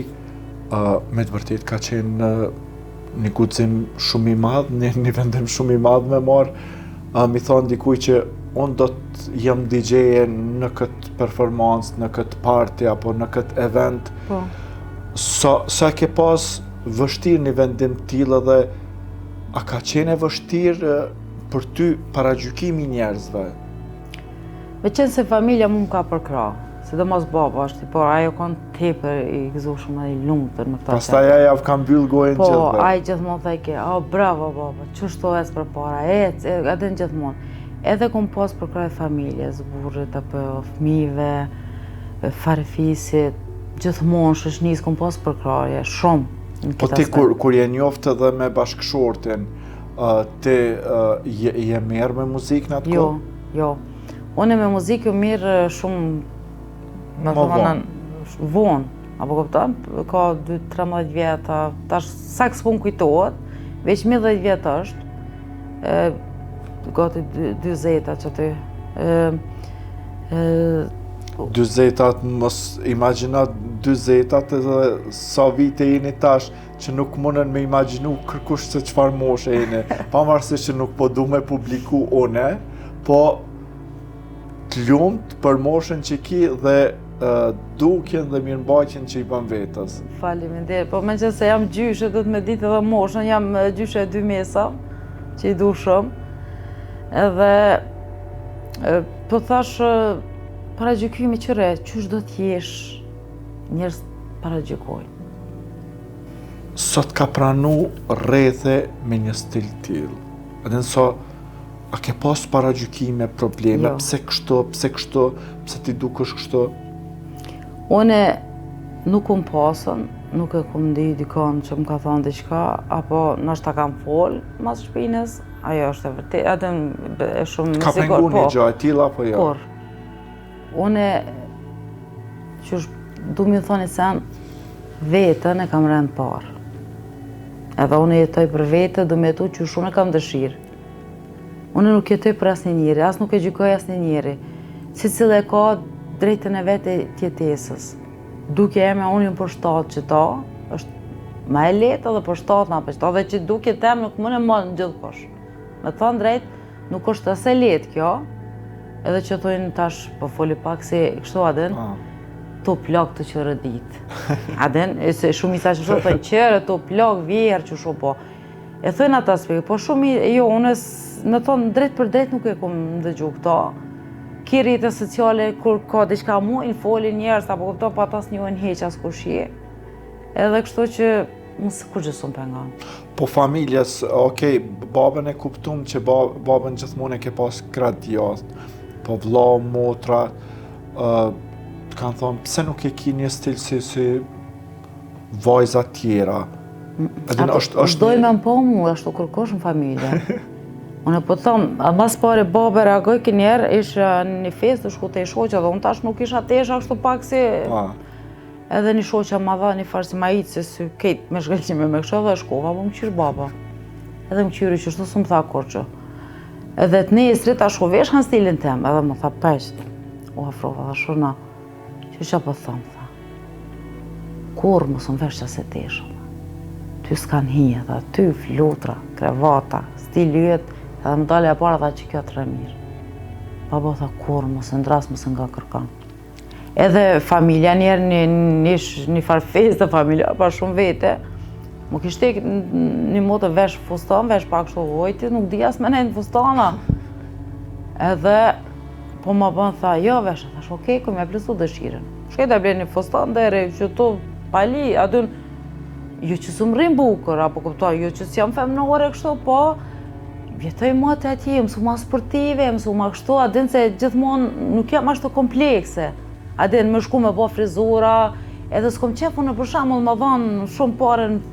uh, me të vërtet ka qenë një guxim shumë i madh, një, një vendim shumë i madh me marrë, uh, mi thonë dikuj që unë do të jem DJ në këtë performancë, në këtë party, apo në këtë event. Po. Sa, sa ke pas vështirë një vendim të tillë dhe a ka qenë e vështirë për ty paragjykimi i njerëzve? Meqenëse familja mu më ka përkrah, sidomos baba është, por ai u konë tepër i gëzushëm dhe i lumtur me këta Pastaj ai jau ka mbyll gojën po, gjithëve. Po, ai gjithmonë thojke, oh, bravo baba, qështu ec përpara, ec, e, edhe në gjithmonë. Edhe kom pas përkrahje familjes, burrit, apo fmive, farefisit, gjithmonë shoqnisë kom pas përkrahje, shumë. Po ti kur, kur je njoftë edhe me bashkëshortin, Ti je, je merr me muzikë në atë jo, kohë? Jo, jo. Unë me muzikë jom marrë shumë, me thonë, vonë, apo kupton? Ka 2-13 vjeta, tash sakt s'po më kujtohet, veç mi 10 vjetë është, e, gati 20-ta që ty. E, e, Dyzetat, mos imagjino dyzetat edhe sa vite jeni tash, që nuk mundën me imagjinu kërkush se çfarë moshe jeni, pavarësisht që nuk po du me publiku une, po të lumt për moshën që ki dhe dukjen dhe mirëmbajtjen që i bën vetës. Faleminderit, po meqenëse jam gjyshe, do të me ditë edhe moshën, jam gjyshe e dy mesa, që i du shumë, edhe po thash paragjykimi qyre, qysh do t'jesh njerëz paragjykojnë. Sa t'ka pranu rrethi me një stil tillë? Edhe nësa a ke pas paragjykime, probleme, jo. pse kështu, pse kështu, pse ti dukesh kështu? Une nuk kum pasën, nuk e kum ndi dikon që më ka thonë diçka, apo ndoshta kam fol mas shpinës, ajo është e vërtetë, atë e shumë Ka pengu një po. gjë e tillë apo jo? Por, Une, qysh du me thonë sen, vetën e kam rend parë. Edhe une jetoj për vete, du me jetu qysh unë kam dëshirë. Une nuk jetoj për asnjë njeri, as nuk e gjykoj asnjë njeri. Secili e ka drejtën e vet të jetesës. Dukja eme, unë jam përshtatë qëta, është ma e lehtë edhe përshtatna për qëta, dhe që dukje tem nuk mun e mon gjithkush. Me thonë drejt, Nuk është as e lehtë kjo, edhe që thojnë tash, po foli pak si kështu a din, ah. to plak të qërë ditë. A din, e se shumica që shumë thojnë qërë, to plak, vjerë që shumë po. E thojnë ata speke, po shumë, jo, unë me thonë drejt për drejt nuk e kom ndëgju këto. Ki rrjete sociale, kur ka diçka mu, i folin njerëz, apo kupton, pa ata s'njohin hiç as kush je. Edhe kështu që Mu se kurgjë s'më pengon. Po familjes, okej, babën e kuptum që ba, babën gjithmonë e ke pas krah djathtë, po vlla, motra, uh, të kanë thonë, pse nuk e ki një stil si, si vajza tjera? Edhe është, është dojnë me më po mu, ashtu kërkush në familje. Unë po thom, mas pari baba reagojke njëherë, isha në një festë, shku te shoqja dhe unë tash nuk isha tesha kështu pak si... Pa. Edhe një shoqja ma dha një farë si majice, si kejt me shkëlqime me kështu dhe shkova, po më kqyr baba. Edhe më kqyri qështu s'më tha kurgjë. Edhe të nesrit tash u vesha në stilin tem, edhe më tha peqt. U afrova dhe shurna, që që po thom, tha. Kurrë mos më vesh qasi tesha, tha. Ty s'kanë hije, tha, ty flutra, krevata, stili yt, edhe më dalja e para, tha që kjo të rri mirë. Baba tha, kurrë mos e ndrro, mos e nga kërkan. Edhe familja njëherë një, një, një farë feste familja, pa shumë vete, më kishte një motë vesh fustan, vesh pak kështu vojti, nuk di as me nejtë në fustana. Edhe, po më bën, tha, jo vesh, thash, okej, okay, ku me plotsu dëshirën. Shkoj të blej një fustan deri që to pali, a dyn, jo që s'më rrin bukur, apo kuptoj, jo që s'jam femnore kështu, po, Jetoj më të atje, jam mësu ma sportive, jam mësu ma kështu, a din se gjithmonë nuk jam ashtu komplekse. A din me shku me bo frizura, edhe s'kom qef unë për shembull me dhanë shumë pare në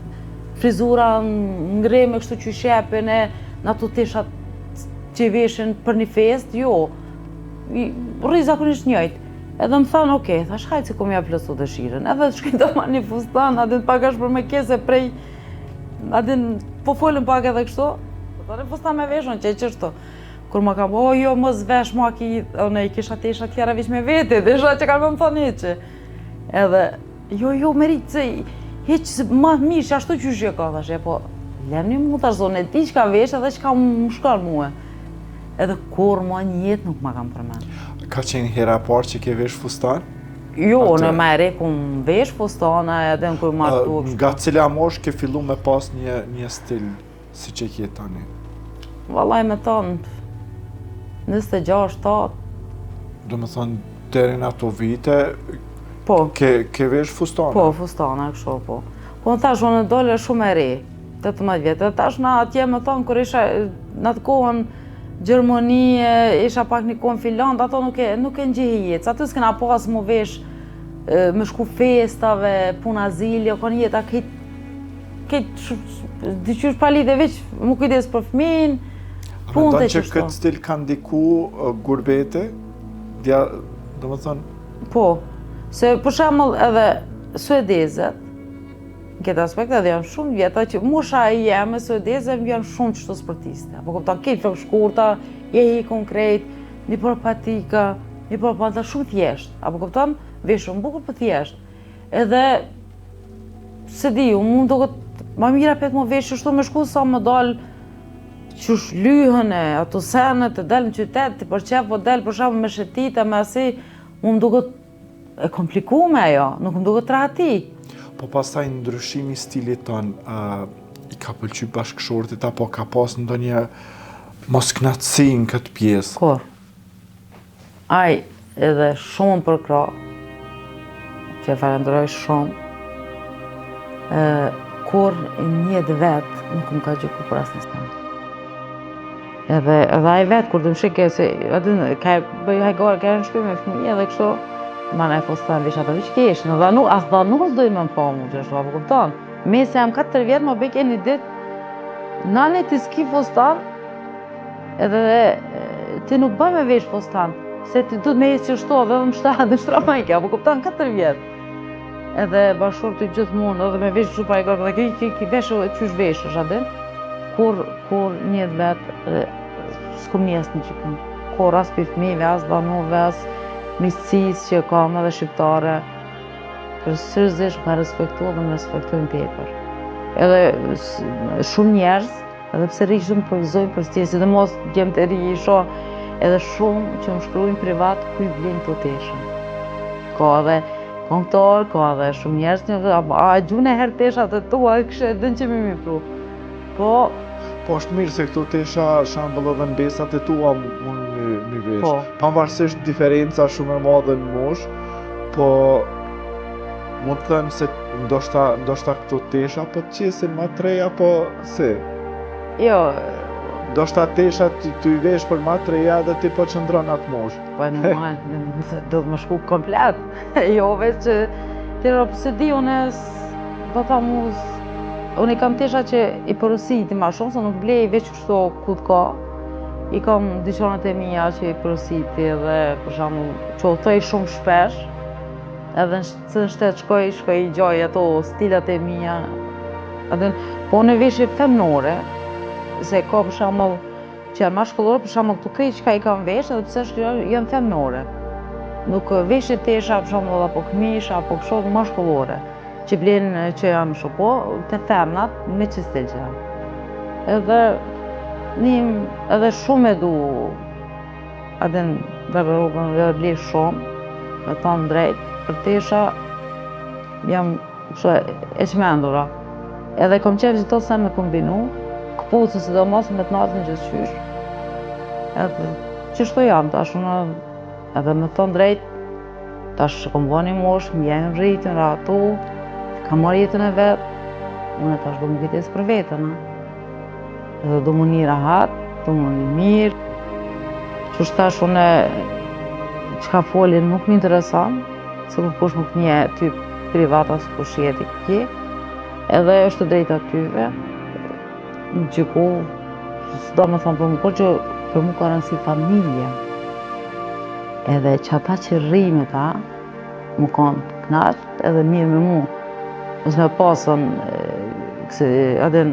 frizura, ngreme kështu që shepin e në ato teshat që i veshin për një fest, jo. Rri zakonisht njëjtë. Edhe më thanë, okej, okay, thash hajtë se kom ja plotsu dëshirën. Edhe shkoj të marr një fustan, a din pak është për me kese prej A din, po folëm pak edhe kështu, po tani fustan me veshën, që e qështu. Kur më ka bo, jo, mos vesh, ma ki, unë i kisha tesha tjera veç me vete, tesha që kanë me më thonë hiqe. Edhe, jo, jo, Meritë, se hiq, ma mirë, që ashtu qysh e ka, thash, e po, lemni mu, thash, unë e di çka vesh edhe çka më shkon mue. Edhe kurrë ma në jetë nuk ma kam përmend. Ka qenë hera e parë që ke vesh fustan? Jo, unë ma e re kum vesh fustana edhe në kur martu. Nga cila moshë ke fillu me pas një, një stil si që ke tani? Vallaj me thonë, 26, 7. Do me thonë, deri në ato vite, po. ke, ke vesh fustana? Po, fustana, kështu, po. Po, në thash, unë dole shumë e re, 18 vjetë, dhe tash në atje me thonë, kur isha në atë kohën, Gjermani, isha pak një kohë në Finland, ato nuk e, nuk e ndjehi jetë, aty s'kena pas mu vesh, me shku festave, puna azili, o konë jeta krejt, krejt, diqysh pa lidhje veç, mu kujdes për fëmin, punë të që këtë stil ka ndiku gurbeti, dja, do më thonë? Po, se për shembull edhe suedezet, Në këtë aspekt edhe janë shumë vjeta që mosha e jeme suedeze janë shumë qështu sportiste. Po kupton, krejt flokë shkurta, je i konkret, një për patika, një për panta shumë thjesht. Apo kupton, vesh shumë bukur për thjesht. Edhe se di, unë mund të këtë, ma mira pet më vesh qështu me shku sa më dal qysh lyhen e ato senet të del në qytet, të për qef, po del për shembull me shetita, me asi, mu më duket e komplikume ajo, nuk më duket rahati. Po pastaj ndryshimi i stilit tënd, uh, i ka pëlqy bashkëshortit apo ka pas ndonjë mosknaqësi në këtë pjesë? Kurrë. Ai edhe shumë më përkrah, që e falenderoj shumë, e, kurrë n'jetë vet nuk më ka gjyku për asnjë sen. Edhe, edhe ai vetë, kur të më shike, se aty ka bëj hajgare, ka në shpi me fëmijë edhe kështu, ma në e fustan vesh ato veç kesh, në dhanu, as dhanu s'dojnë me më pa mu qështu, apo kupton? Me se jam 4 vjetë, më bëjke një ditë, nani ti s'ki fustan, edhe ti nuk bëj me vesh fustan, se ti duhet me ecë qështu, edhe më shta, dhe shtra majke, apo kupton, 4 vjetë. Edhe bashkëshorti gjithmonë, edhe me vesh kështu pa i kërë, dhe ki, ki, ki vesh qysh veshësh, a din? Kurrë, kurrë n'jetë vet, s'kom ni asnjë gjykim. Kurrë as prej fëmijëve, as dhanuve, as miqësisë që kam edhe shqiptare. Për seriozisht më ka respektu dhe më respektojnë tepër. Edhe shumë njerëz, Edhe pse rri shumë përgëzojnë për stil, sidomos djemtë e ri i shoh, edhe shumë që më shkruajnë privat ku i blejnë këto tesha. Ka edhe këngëtar, ka edhe shumë njerëz që thonë, a e gjune herë teshat e tua, kështë e din që mi mi pru. Po, Po është mirë se këto tesha shembull edhe mbesat e tua mund mi, mi vesh. Po. Pavarësisht diferenca shumë e madhe në moshë, po mund të them se ndoshta ndoshta këto tesha po të qesin ma të reja, po Si? Jo. Ndoshta teshat ti i vesh për ma të reja dhe ti po qëndron atë moshë. Po normal, do të më shku komplet. jo, veç që tjera, po se di, unë do ta mu, unë i kam tesha që i porositi ma shumë, se nuk blej veç kështu ku të ka. I kam dyqanet e mia që i porositi edhe për shembull që udhtoj shumë shpesh, edhe në cilin shtet shkoj, shkoj i gjoj ato stilat e mia. Edhe po në veshje femnore, se ka për shembull që janë mashkullore, për shembull këtu krejt çka i kam vesh, edhe pse është janë femnore. Nuk veshje tesha për shembull apo këmisha apo kështu mashkullore. Që blen që janë shumë, po te femnat me që stil që janë. Edhe një, edhe shumë e du atë garderobën dhe blej shumë, me thonë drejt, për tesha jam kështu e çmendura. Edhe kom qef çdo sen me kombinu, këpucën sidomos me të natën gjithqysh. Edhe qështu jam tash unë edhe me thonë drejt, Tash që kom bo një moshë, më janë rritë, janë ratu, kam marrë jetën e vet, unë tash du me kujdes për veten, a? Edhe du mu ni rahat, du mu ni mirë. Qysh tash unë çka folin nuk më intereson, se kurkush nuk njeh ty privat as kush je ti kje, edhe është e drejta tyve, me gjyku, s'do me thonë për mu, por që për mu ka rëndësi familja. Edhe që ata që rri me ta, me konë të knaqt edhe mirë me mu. Mos me pasën, këse, edhe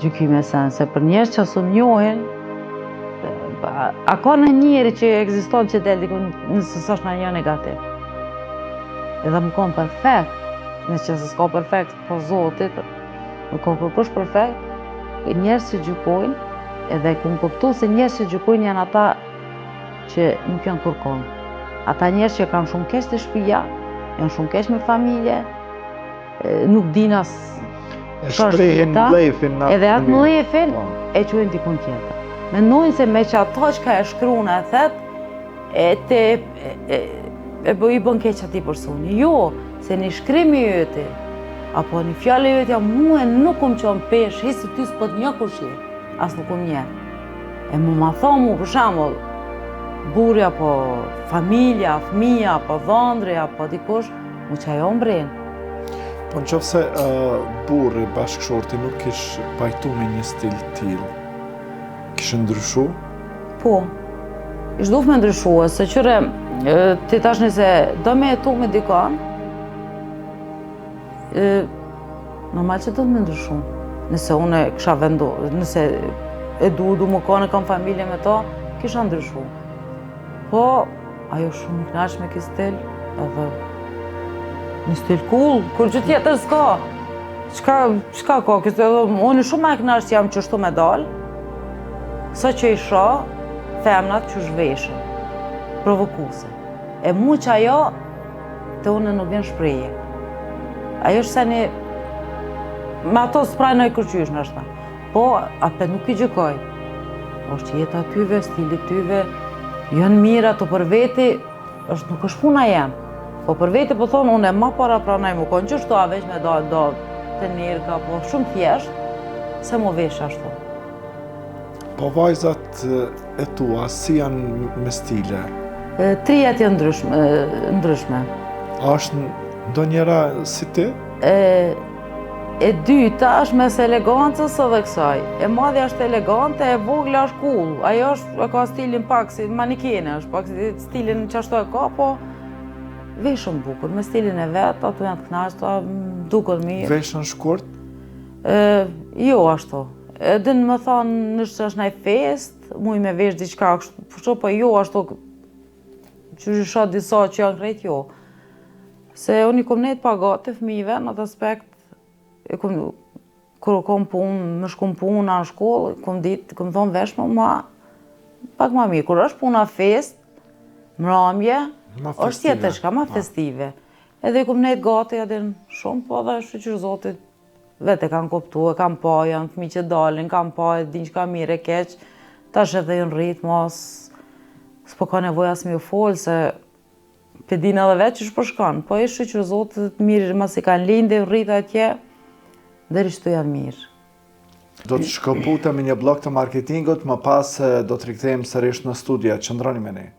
gjykime sen, se për njerëz që s'më njohin, a ka një njeri që ekziston që del dikun nëse s'është në një negativ. Edhe me konë perfekt, në që se s'ka perfekt, po zotit, Nuk ka kërkush perfekt, njerëz që gjykojnë, edhe kum kuptu se njerëz që gjykojnë janë ata që nuk janë kërkon. Ata njerëz që kanë shumë keq te shpia, janë shumë keq me familje, nuk din as e shprehin mllefin në edhe atë mllefin po. e çojnë dikun tjetër. Mendojnë se me që ato çka e shkrun e thet, e te e, e, e i bën keq atij personi. Jo, se një shkrim i yti, apo një fjalë e jotja, mue nuk më çon peshë, hiç se ty s'po të njoh kush je, as nuk më njeh. E mu ma thonë mu, për shembull, burri apo familja, fëmija, apo dhëndri, apo dikush, mu qajo më bren. Po në qoftë se uh, burri, bashkëshorti nuk ish pajtu me një stil t'tillë, kishe ndryshu? Po, ish duft me ndryshu, se qyre, ti tash nëse do me jetu me dikon, normal që do të me ndryshu. Nëse unë e kisha vendu, nëse e du, du me konë, kam familje me to, kisha ndryshu. Po, ajo shumë i knaqë me ki stil, edhe një stil cool, kurgjë tjetër s'ka. Çka, çka ka, këtë edhe, unë shumë ma e knaqë që jam qështu me dalë, sa që i shoh femnat që zhveshen, provokuse. E mu që ajo, te unë nuk vjen shprehje. Ajo është se një, me ato s'pranoj kërqysh nashta. Po, apet nuk i gjykoj. është jeta tyve, stili tyve, janë mirë ato për veti, është nuk është puna jem. Po për veti po thonë, unë e ma para pranoj me konë qështu, a veç me dalë do të nirka, po shumë thjesht, se mu vesh ashtu. Po vajzat e tua, si janë me stile? Trijat janë ndryshme. ndryshme. A është ndonjëra si ti? E, e dyta është mes elegancës edhe kësaj. E madhja është elegante, e vogla është cool. Ajo është, e ka stilin pak si manikene, është pak si stilin qashtu e ka, po veshën bukur, me stilin e vet, ato janë të knaqta, duken mirë. Veshën shkurt? E, jo ashtu. E din me thonë, nëse është naj fest, muj me vesh diçka kështu, po jo ashtu, që i shoh disa që janë krejt jo. Se unë i kom nejtë pa gati fëmijëve në atë aspekt, e kom, kur kom punë, me shku në punë, në shkollë, kom ditë, kom thonë veshmu ma, pak ma mirë. Kur është puna fest, mramje, është tjetër çka, ma festive. Edhe i kom nejtë gati, edhe shumë, po dhe shyqyr zotit, Vetë e kanë kuptu, e kanë pa, janë fëmijë që dalin, kanë pa, e dinë çka mirë e keq, tash edhe janë rritë, mos, s'po ka nevojë as me ju folë, se pe dinë edhe vetë qysh po shkon, po e shyqyr zotit mirë, masi kanë lindë, rritë atje, deri qëtu janë mirë. Do të shkëputemi një bllok të marketingut, më pas do të rikthehemi sërish në studio. Qëndroni me ne.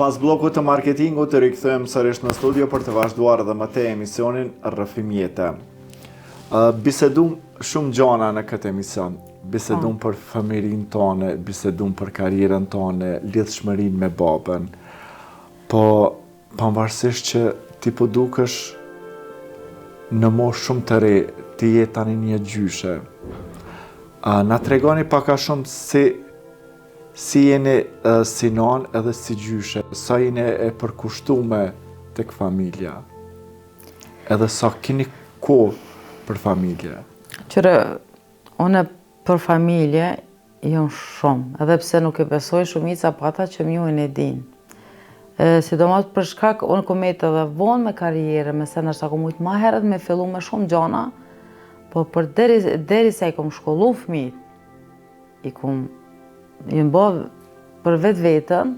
Pas bllokut të marketingut të rikthyem sërish në studio për të vazhduar edhe më tej emisionin Rrëfim Jete. Bisedum shumë gjana në këtë emision. Bisedum po. për fëmijërinë tonë, bisedum për karrierën tonë, lidhshmërinë me babën. Po pavarësisht që ti po dukesh në moshë shumë të re, ti je tani një gjyshe. A, na tregoni pak a shumë si Si jeni si nonë edhe si gjyshe, sa jeni e përkushtume tek familja, edhe sa kini kohë për familje? Qyre, unë për familje jam shumë, edhe pse nuk e besoj shumica, po ata që m'njohin e dinë. Sidomos për shkak, unë kom met edhe vonë me karrierë, me se ndoshta kom mujtë ma herët me fillu me shumë gjana, po për deri, derisa i kom shkollu fmijt, I kom, jam bo për vetveten,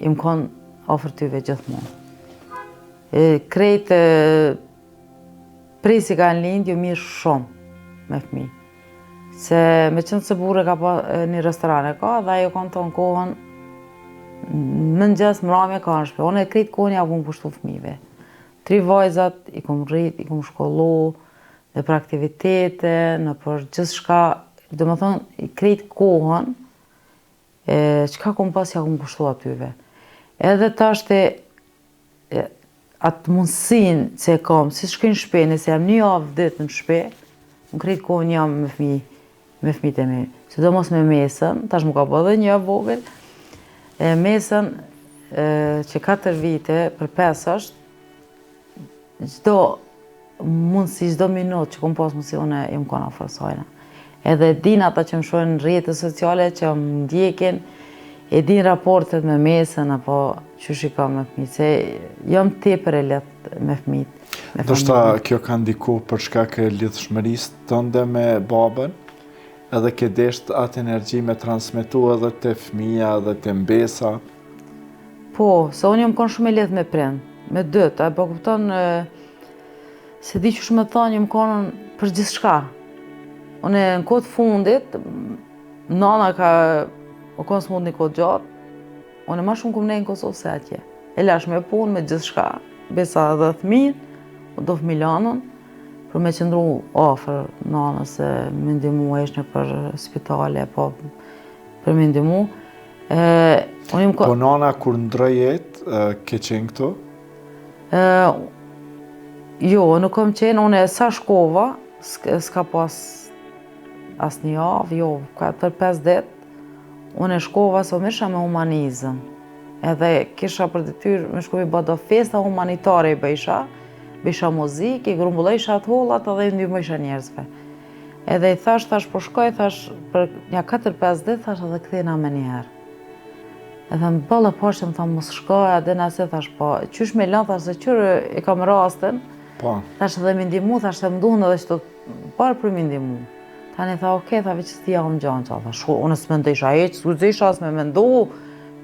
jam kon afër tyve gjithmonë. E krejt prej si kanë lindë, jam mirë shumë me fmi. Se me qenë se burri ka pa një restoran e ka, dhe ajo kanë tonë kohën, mëngjes, mramje ka në shpi. Unë e krejt kohën ja kom kushtu fmive. Tri vajzat i kom rrit, i kom shkollu, nëpër aktivitete, nëpër gjithçka, domethonë, krejt kohën, e, çka kom pas, ja kom kushtu atyve. Edhe tashti, atë mundësin që e kam, si shkoj në shpi, nëse jam një javë ditë në shpi, unë krejt kohën jam me fmi, me fmijt e mi. Sidomos me mesën, tash m'u ka bo edhe një e vogël, e mesën e, që 4 vite për 5 është, çdo mundësi, çdo minut që kom pas mundësi, unë jam kon afër sajna. Edhe din ata që më shohin në rrjete sociale, që më ndjekin, e din raportet me mesën, apo qysh i kam me fëmijë, se jam tepër e lidht me fëmijët. Ndoshta kjo ka ndiku për shkak e lidhshmërisë tënde me babën, edhe ke desht atë energji me transmetu edhe te fëmija edhe te mbesa. Po, se unë jam konë shumë e lidht me prind, me dytë, a po kupton, s'e di qysh me thonë, jam konë për gjithçka. Unë në kohë të fundit, nana ka, u konë smut një kohë gjatë, unë ma shumë kom nejt në Kosovë se atje. E lash me punë, me gjithçka, besa edhe fëmijën, u do fëmijë lanën, për me qëndru afër nanës e me ndihmu e ishte nëpër spitale, po për me ndihmu. E, unë jam Po nana kur ndroi jetë, ke qenë këtu? E, jo, nuk kom qenë, unë sa shkova, s'ka pas as një javë, jo, 4-5 ditë, unë e shkova se u merrsha me humanizëm. Edhe kisha për detyrë me shku me ba do festa humanitare i bëjsha, bëjsha muzikë, i grumbullojsha të hollat edhe i ndihmojsha njerëzve. Edhe i thash, thash, po shkoj, thash, për nja 4-5 ditë, thash, edhe kthehna menjëherë. Edhe më bëllë e poshtë, më tha, mos shko, edhe nëse, thash, po, qysh me lënë, thash, se qyre e kam rastin, po. thash, edhe me ndihmu, thash, se më duhen edhe që të parë për me ndihmu. Tani tha, okej, tha, veç s'ti jam gjanë, qa, thash, unë s'me ndësha e, që s'u as me mendu,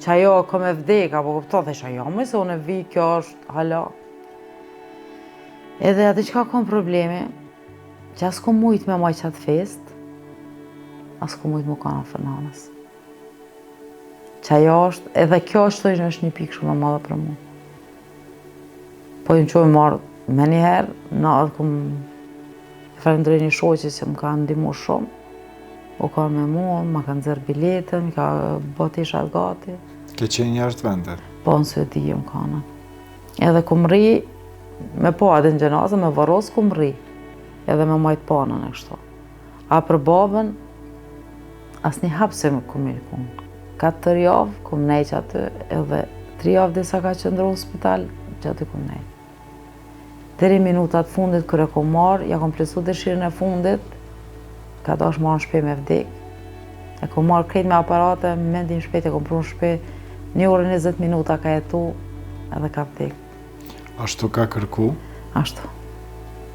që ajo ka me vdek, apo kupton, thesha, jo, më se unë e vi, kjo është hala. Edhe atë çka kom problemi, Që as kom mujt me majt qatë fest, as kom mujt me kanë afër nanës. Që ajo është, edhe kjo është është një pikë shumë e madhe për mu. Po jam çu e marrë menjëherë, në atë kom e falenderoj një shoqe që më ka ndihmu shumë, u ka me mu, ma ka nxjerr biletën, më ka bo teshat gati. Ke qenë jashtë vendit? Po, në Suedi jam kanë. Edhe kom rri, me po edhe në xhenaze, me varros kom rri, edhe me majtë panën e kështu. A për babën, asnjë hap s'e kom kon. Katër javë kom nejt qaty, edhe tri javë disa ka qëndru në spital, qaty kom nejt. Deri minutat fundit, kur e kom marrë, ja kom plotsu dëshirën e fundit, ka dash me ardh në shpi me vdek. E kom marrë krejt me aparate, me ndihmë shpejt e kom pru në shpi, një orë 20 minuta ka jetu edhe ka vdek. Ashtu ka kërku? Ashtu.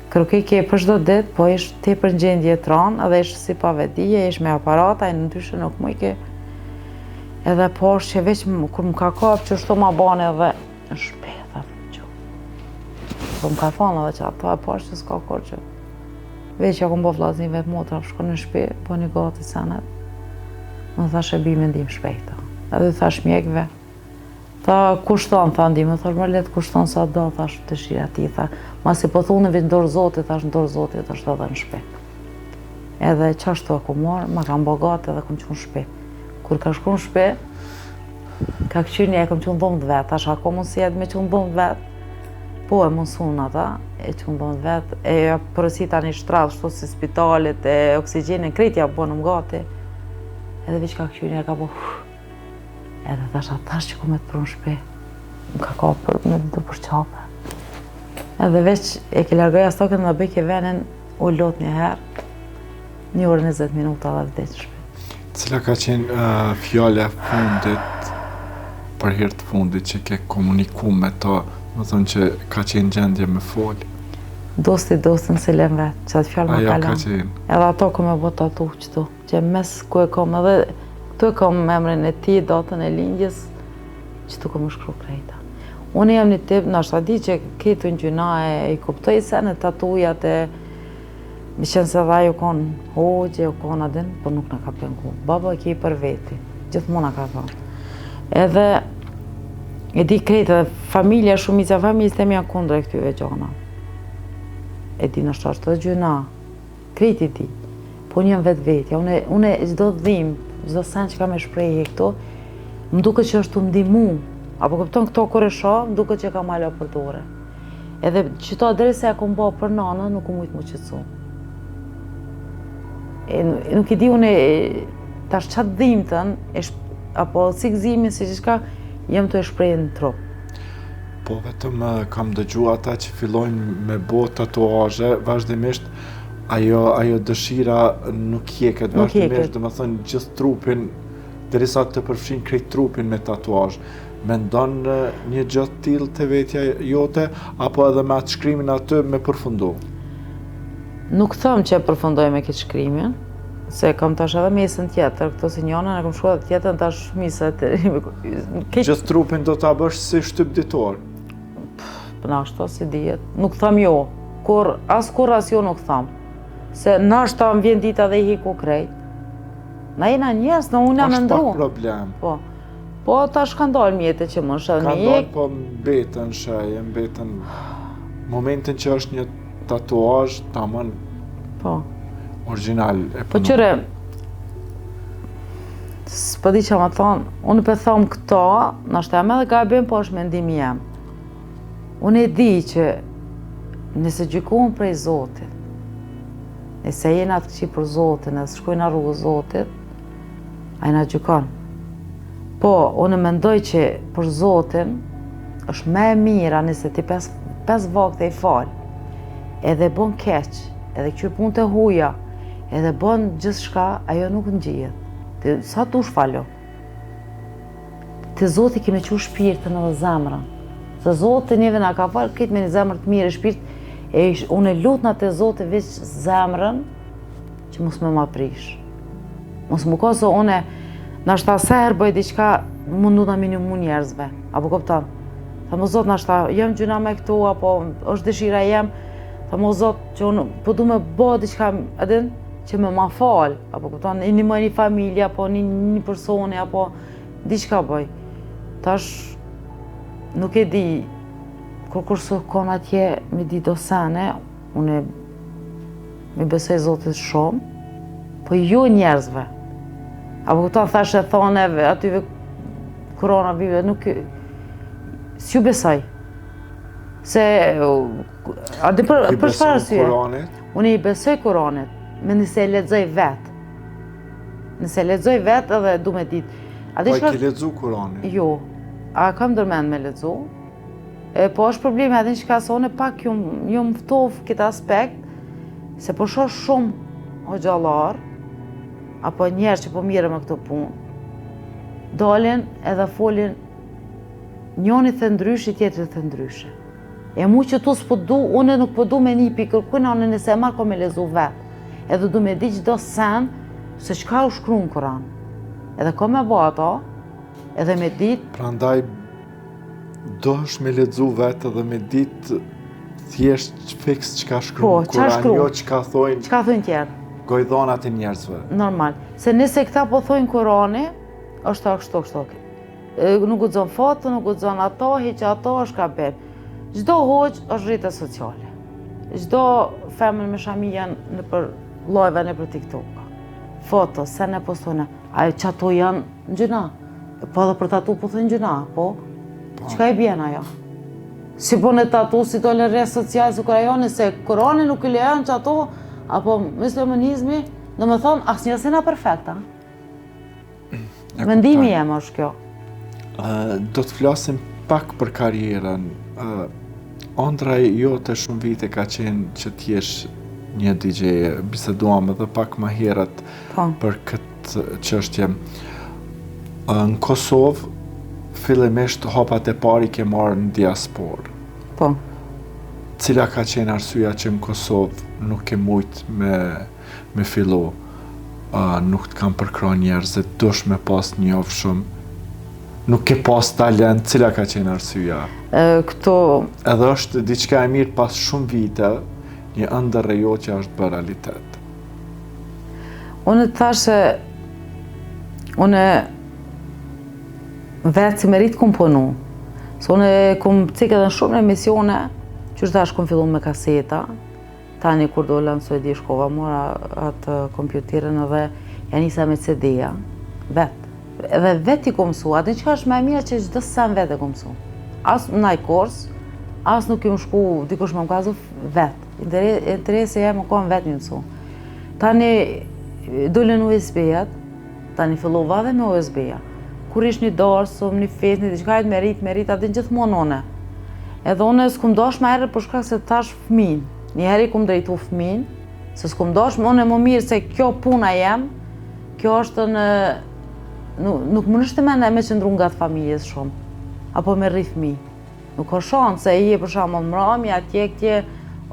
Kërkojke për çdo ditë, po ish tepër në gjendje të ranë, edhe ish si pa vetëdije, ish me aparata, e ndryshe nuk mujke. Edhe po është që veç kur më ka kapë, qështu ma bane edhe në shpi, dhe më Po më ka thonë edhe që ato e po është që s'ka kurgjë. Veç ja kom bo vllaznive motra, shko në shpi, boni gati senet. Më thash e bi me ndihmë shpejta. Edhe thash mjekve. Tha, kushton, tha ndihmë, thash, më le të kushton sa do, thash, dëshira ti, tha. Masi po thonë veç n'dorë Zotit, thash, n'dorë Zotit, është edhe në shpi. Edhe qashtu e kom marrë, ma kanë bo gati edhe kom çu në shpi. Kur ka shku në shpi, ka këqyrë një, e kom çu në dhomë të vet, thash, a ka mundësi edhe me çu në dhomë të vet? Po, e mundësun ata, e çu në dhomë të vet, e ja porosita një shtrat, shtu si spitalit, e oksigjenin, krejt ja bonëm gati. Edhe veç ka këqyrë një, ka bo, Edhe thash, a thash që ku me të pru në shpi, më ka kapë me të për qafe. Edhe veç e ke largoj jastokën dhe bëjke venin, u lot një herë, një orë 20 minuta dhe vdiq në shpi. Cila ka qenë uh, fjala e fundit, për herë të fundit që ke komuniku me to, me thonë që ka qenë gjendje me folë? Dosti dostin s'e len vetë, qatë fjalë ma ka lanë. Edhe ato ku me bo tatu qëtu. Që mes ku e kom edhe, këtu e kom emrin e tij, datën e lindjes, qëtu kom shkru krejta. Unë jam një tip, nashta di që krejt janë gjynahe, i kuptoj senet tatujat e, me qenë se dhe ai u konë hoxhë, u konë a din, po nuk na ka pengu. Baba e ki për veti, gjithmonë na ka thonë. Edhe, e di krejt, edhe familja, shumica familjes teme janë kundra këtyve gjana. E di nashta është edhe gjynah, Krejt i di. Po unë jam vetvetja, unë, unë çdo dhimbë, çdo sen që kam e shprehi këtu, më duket që është tu m'ndihmu. Apo kupton këto kur e shoh, më duket që kam hala për dore. Edhe qëto derisa e kom bo për nanën, nuk kom mujtë m'u qetësu. E, nuk i di unë tash qatë dhimtën, e shp, apo si gëzimin, si gjithçka, jam tu e shpreh në trup. Po vetëm kam dëgju ata që fillojnë me bo tatuazhe vazhdimisht ajo ajo dëshira nuk hjeket vazhdimisht, domethënë gjithë trupin derisa të përfshin krejt trupin me tatuazh. Mendon një gjë të tillë te vetja jote apo edhe me atë shkrimin aty me përfundu? Nuk them që e përfundoj me këtë shkrimin, se kam tash edhe mesën tjetër, këto si njënën e kam shkruar edhe tjetërën tash misët. Gjithë trupin do ta bësh si shtyp ditor. Po nashta s'i dihet. Nuk tham jo. Kur as kur as jo nuk tham. Se nashta më vjen dita dhe i hiku krejt. Na jena njerëz, në unë jam ndru. Është pak problem. Po. Po tash kanë dalë mjete që më shë Kanë dalë, po mbetën sheje, mbetën momentin që është një tatuazh tamam po. origjinal e Po qyre, s'po di që me thonë, unë po thom këto, nashta jam edhe gabim, po është mendimi jem. Unë e di që nëse gjykohem prej Zotit, nëse jena të këqij për Zotin, edhe s'shkojna rrugës Zotit, Ai na gjykon. Po, unë mendoj që për Zotin është më e mira nëse ti pes, pes vakte i fal, edhe bon keq, edhe kqyr punë të huja, edhe bon gjithçka, ajo nuk ngjihet. Ti sa dush falu. Te Zoti ki me çu shpirtin edhe zemrën. Se Zoti neve na ka falë krejt me një zemër të mirë e shpirt, e unë e lutna te Zoti veç zemrën, që mos me ma prish. Mos më ko se une, nashta sa herë bëj diçka, mundu me i nimu njerëzve. Apo kupton? Tham o Zot, nashta jam gjynah me këtu, apo është dëshira jem, tham o Zot, që unë po du me bo diçka, edhe që me ma fal, apo kupton, i nimoj një familje, apo një, një personi, apo diçka bëj. Tash, nuk e di, kur kur s'u kon atje me di do sene, unë I besoj Zotit shumë, po jo njerëzve. Apo kupton thashethoneve, atyve Kurana, Bibla, nuk... S'ju besoj. Se, a di për, për çfarë arsye? Unë i besoj Kuranit, me nëse e lexoj vetë. Nëse e lexoj vetë edhe du me ditë. A di po e ki lexu Kuranin? Jo. A kam ndërmend me lexu? E, po është problemi edhe në çka se unë pak jom, jom ftof këtë aspekt, se po shoh shumë hoxhallar, apo njerëz që po mirren me këto punë, dalin edhe folin njoni the ndryshe, tjetri the ndryshe. E mu qëtu s'po du, unë nuk po du me ni pi kërkujna, unë nëse e marr kom me lexu vetë. Edhe du me di çdo sen, se çka u shkru në Kuran. Edhe kom me bo ato, edhe me ditë. Prandaj, Dohesh me lexu vetë dhe me ditë thjesht fiks çka shkruan po, Kurani, jo çka thojnë. Çka thojnë tjerë. Gojdhonat e njerëzve. Normal. Se nëse këta po thojnë Kurani, është ashtu kështu. Nuk guxon foto, nuk guxon ato, hiq ato, është gabim. Çdo hoxhë është rrjete sociale. Çdo femër me shami janë nëpër live nëpër TikTok. Foto, sene postojnë, a qato janë gjynah. Po edhe për tatu po thënë gjynah, po? po. Çka i bjen ajo? Si po në tatu, si do në rrjet social, si kur ajo, nëse Kurani nuk i lejon qato, apo muslimanizmi, domethonë, asnjë s'jena perfekt, a? Mendimi jem është kjo. Do të flasim pak për karrierën. Ëndrra jote shumë vite ka qenë që të jesh një DJ. Biseduam edhe pak më herët po. për këtë çështje. Në Kosovë, fillimisht hapat e parë i ke marrë në diasporë. Po. Cila ka qenë arsyeja që në Kosovë nuk ke mujtë me me fillu nuk të kanë përkrah njerëzit, dush me pas njofshëm, nuk ke pas talent, cila ka qenë arsyeja? Këto... Edhe është diçka e mirë pas shumë vite, një ëndërr e jotja është bërë realitet. Unë të thashë se unë vetë si meritë kum punu. Se unë kum cik edhe në shumë emisione, që tash kum fillu me kaseta, Tani kur dola në Suedi shkova mora atë kompjuterin edhe ja nisa me CD-ja, vetë. Edhe vetë i kom mësu, atë çka është më e mira që çdo sen vetë e kom mësu. As naj kurs, as nuk jom shku dikush me më kallzu vetë. Interesi jem u kon vetë me mësu. Tani dolën USB-at, tani fillova edhe me USB-ja. Kur ish një darsëm, një festë, një diçka, me rrit, me rrit, atë gjithmonë une. Edhe une s'kum dash ma herët për shkak se tash fëmin. Një herë i kum drejtu fëmin, se s'kum dash më unë më mirë se kjo puna jem, kjo është në nuk, nuk mundesh ti me me qëndru ngat familjes shumë, apo me rri fëmi. Nuk ka shansë, se je për shembull mramje, atje, këtje,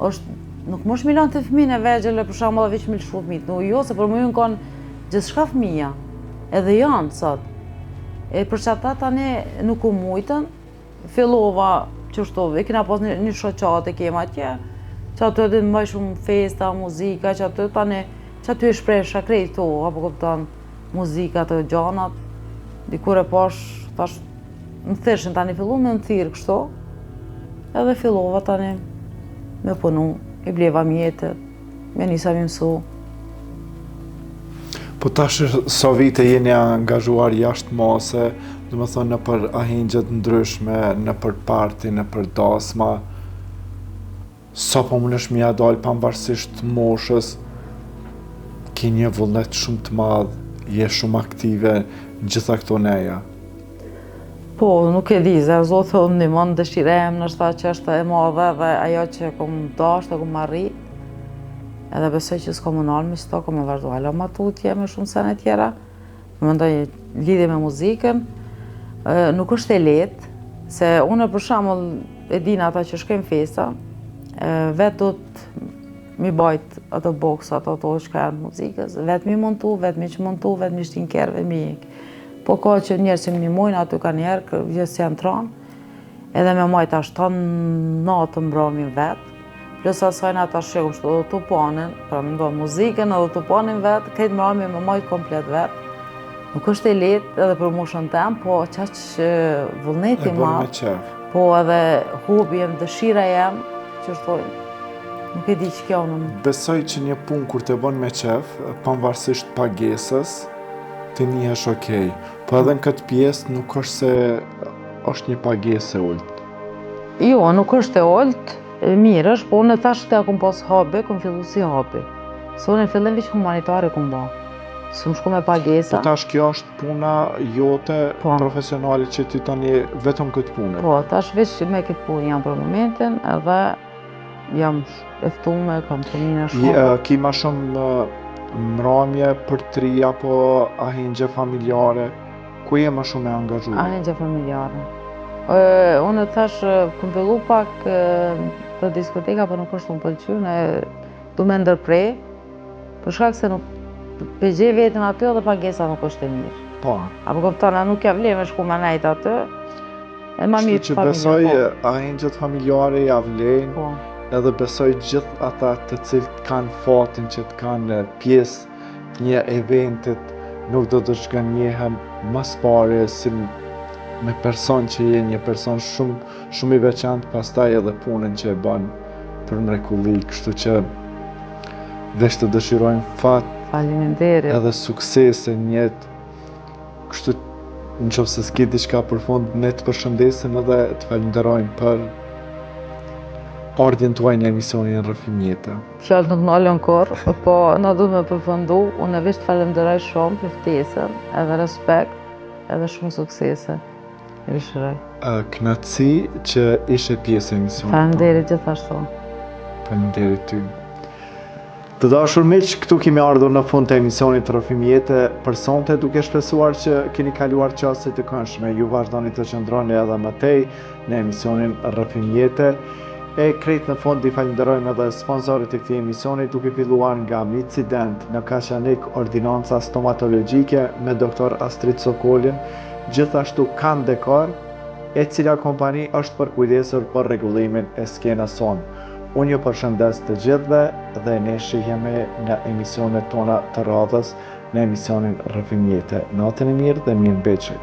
është, nuk munesh mi lanë ti fëmin e vegjël, për shembull edhe veç mi lëshu fëmit. Nuk, jo, se për mu janë konë gjithçka fëmija, edhe janë sot. E për qata tani nuk u mujtën, Fillova qështu, e kena pas një, një shoqatë e kema atje, që aty edhe më shumë festa, muzika, që aty tani, që aty e shpresha krejt to, apo kupton, muzika të gjanat, dikur e pash, tash, më thirrshin tani fillu me më thirrë kështu, edhe fillova tani me punu, i bleva mjetet, Me nisa me mësu. Po tash sa vite jeni angazhuar jashtë mase, domethonë nëpër ahengje të ndryshme, nëpër parti, nëpër dasma, sa po mundesh me ia dalë pavarësisht moshës, ke një vullnet shumë të madh, je shumë aktive në gjitha këto neja. Po, nuk e di, se Zoti më ndihmon dëshira jem ndoshta që është e madhe dhe ajo që kom dashtë e kom arrit, edhe besoj që s'kom me nalë me qëto, kom me vazhdu hala ma tutje me shumë sene tjera, mendoj lidhje me muzikën, nuk është e lehtë, se unë për shembull e din ata që shkojnë festa, vetë do të mi bajt ato boksat, ato çka janë muzikës, vetë mi montu, vetë mi çmontu, vetë mi shti n'kerr, vetë mi Po ka që njerëz që më ndihmojnë aty ka njerë, jo se janë tranë, edhe me majtë tash tanë natën mbramin vetë, plus asajna tash që kom shtu edhe tupanin, pra me do muzikën edhe tupanin vetë, krejt mbramin me majtë komplet vetë, nuk është e lehtë edhe për moshën tem, po qaq vullneti ma, po edhe hobi jem, dëshira jem, që është thojnë, nuk e di që kjo në... Besoj që një punë kur të bën me qef, pavarësisht pagesës, ti nihesh okej. Po edhe në këtë pjesë nuk është se është një pagesë e ulët. Jo, nuk është e ulët, mirë është, po unë tash këtë e kom pas hobi, kom fillu si hobi. Se unë në fillim veç humanitare kom ba. S'kom shku me pagesa. Po tash kjo është puna jote po. profesionale që ti tani vetëm këtë punë. Po, tash veç me këtë punë jam për momentin edhe Jam e ftume, kam punime shumë. Ki ma shumë mramje për tri apo ahengje familjare? Ku je ma shumë e angazhuar? Ahengje familjare. Unë tash, kom fillu pak të diskoteka, po nuk është tu më pëlqy, në du me ndërpre, për shkak se nuk pe gjej veten aty edhe pagesa nuk është e mirë. Po. Apo kupton, nuk ja vlen me shku me nejt aty, E ma mirë që besoj po. ahengjet familjare ja vlejnë, po. edhe besoj gjithë ata të cilët kanë fatin që të kanë pjesë të një eventit, nuk do të zhgënjehen më së pari si në me person që je një person shumë shumë i veçantë, pastaj edhe punën që e bën për mrekulli, kështu që veç të dëshirojmë fat. Faleminderit. Edhe suksese në jetë. Kështu në qoftë se s'ke diçka për fund, ne të përshëndesim edhe të falenderojmë për ardhjen tuaj në emisionin Rrëfim Jete. Fjalët nuk nalen kurrë, po na duhet me përfundu, unë veç të falenderoj shumë për ftesën, edhe respekt, edhe shumë suksese. Ju dëshiroj. Kënaqësi që ishe pjesë e emisionit. Faleminderit gjithashtu. Faleminderit ty. Të dashur miq, këtu kemi ardhur në fund të emisionit Rrëfim Jete për sonte, duke shpresuar që keni kaluar çaste të këndshme. Ju vazhdoni të qëndroni edhe më tej në emisionin Rrëfim Jete. E krejt në fund i falënderojmë edhe sponsorët e këtij emisioni, duke filluar nga Micident në Kaçanik, ordinanca stomatologjike me doktor Astrit Sokolin, gjithashtu Kan Dekor, e cila kompani është përkujdesur për rregullimin e skenës sonë. Unë ju përshëndes të gjithëve dhe ne shihemi në emisionet tona të radhës në emisionin Rrëfim Jete. Natën e mirë dhe mirëmbetshi.